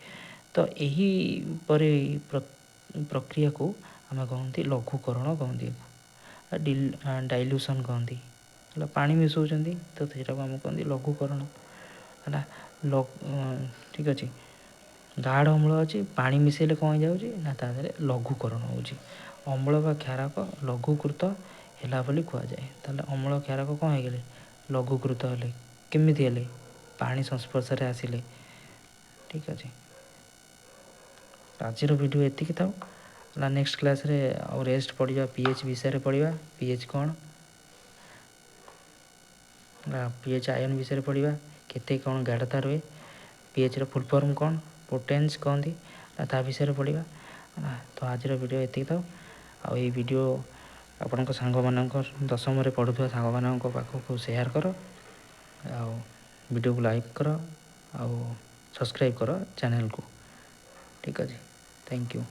ତ ଏହିପରି ପ୍ରକ୍ରିୟାକୁ ଆମେ କହନ୍ତି ଲଘୁକରଣ କହନ୍ତି, ଡାଇଲ୍ୟୁସନ୍ କହନ୍ତି, ହେଲା। ପାଣି ମିଶାଉଛନ୍ତି ତ ସେଇଟାକୁ ଆମେ କହନ୍ତି ଲଘୁକରଣ, ହେଲା। ଠିକ୍ ଅଛି। ଗାଢ଼ ଅମ୍ଳ ଅଛି, ପାଣି ମିଶାଇଲେ କ'ଣ ହେଇଯାଉଛି ନା ତା ଦେହରେ ଲଘୁକରଣ ହେଉଛି। ଅମ୍ଳ ବା କ୍ଷାରକ ଲଘୁକୃତ ହେଲା ବୋଲି କୁହାଯାଏ। ତାହେଲେ ଅମ୍ଳ କ୍ଷାରକ କ'ଣ ହେଇଗଲେ? ଲଘୁକୃତ ହେଲେ। କେମିତି ହେଲେ? ପାଣି ସଂସ୍ପର୍ଶରେ ଆସିଲେ। ଠିକ୍ ଅଛି। ଆଜିର ଭିଡ଼ିଓ ଏତିକି ଥାଉ, ହେଲା। ନେକ୍ସଟ କ୍ଲାସ୍ରେ ଆଉ ରେଷ୍ଟ ପଢ଼ିବା, ପି ଏଚ୍ ବିଷୟରେ ପଢ଼ିବା, ପି ଏଚ୍ କ'ଣ, ପି ଏଚ୍ ଆୟନ ବିଷୟରେ ପଢ଼ିବା, କେତେ କ'ଣ ଗାଢ଼ତା ରୁହେ, ପି ଏଚ୍ର ଫୁଲ୍ ଫର୍ମ କ'ଣ, ପୋଟେନ୍ସ କହନ୍ତି, ତା ବିଷୟରେ ପଢ଼ିବା। ତ ଆଜିର ଭିଡ଼ିଓ ଏତିକି ଥାଉ। ଆଉ ଏଇ ଭିଡ଼ିଓ ଆପଣଙ୍କ ସାଙ୍ଗମାନଙ୍କ, ଦଶମରେ ପଢ଼ୁଥିବା ସାଙ୍ଗମାନଙ୍କ ପାଖକୁ ସେୟାର କର, ଆଉ ଭିଡ଼ିଓକୁ ଲାଇକ୍ କର, ଆଉ ସବସ୍କ୍ରାଇବ୍ କର ଚ୍ୟାନେଲକୁ। ଠିକ୍ ଅଛି, thank you.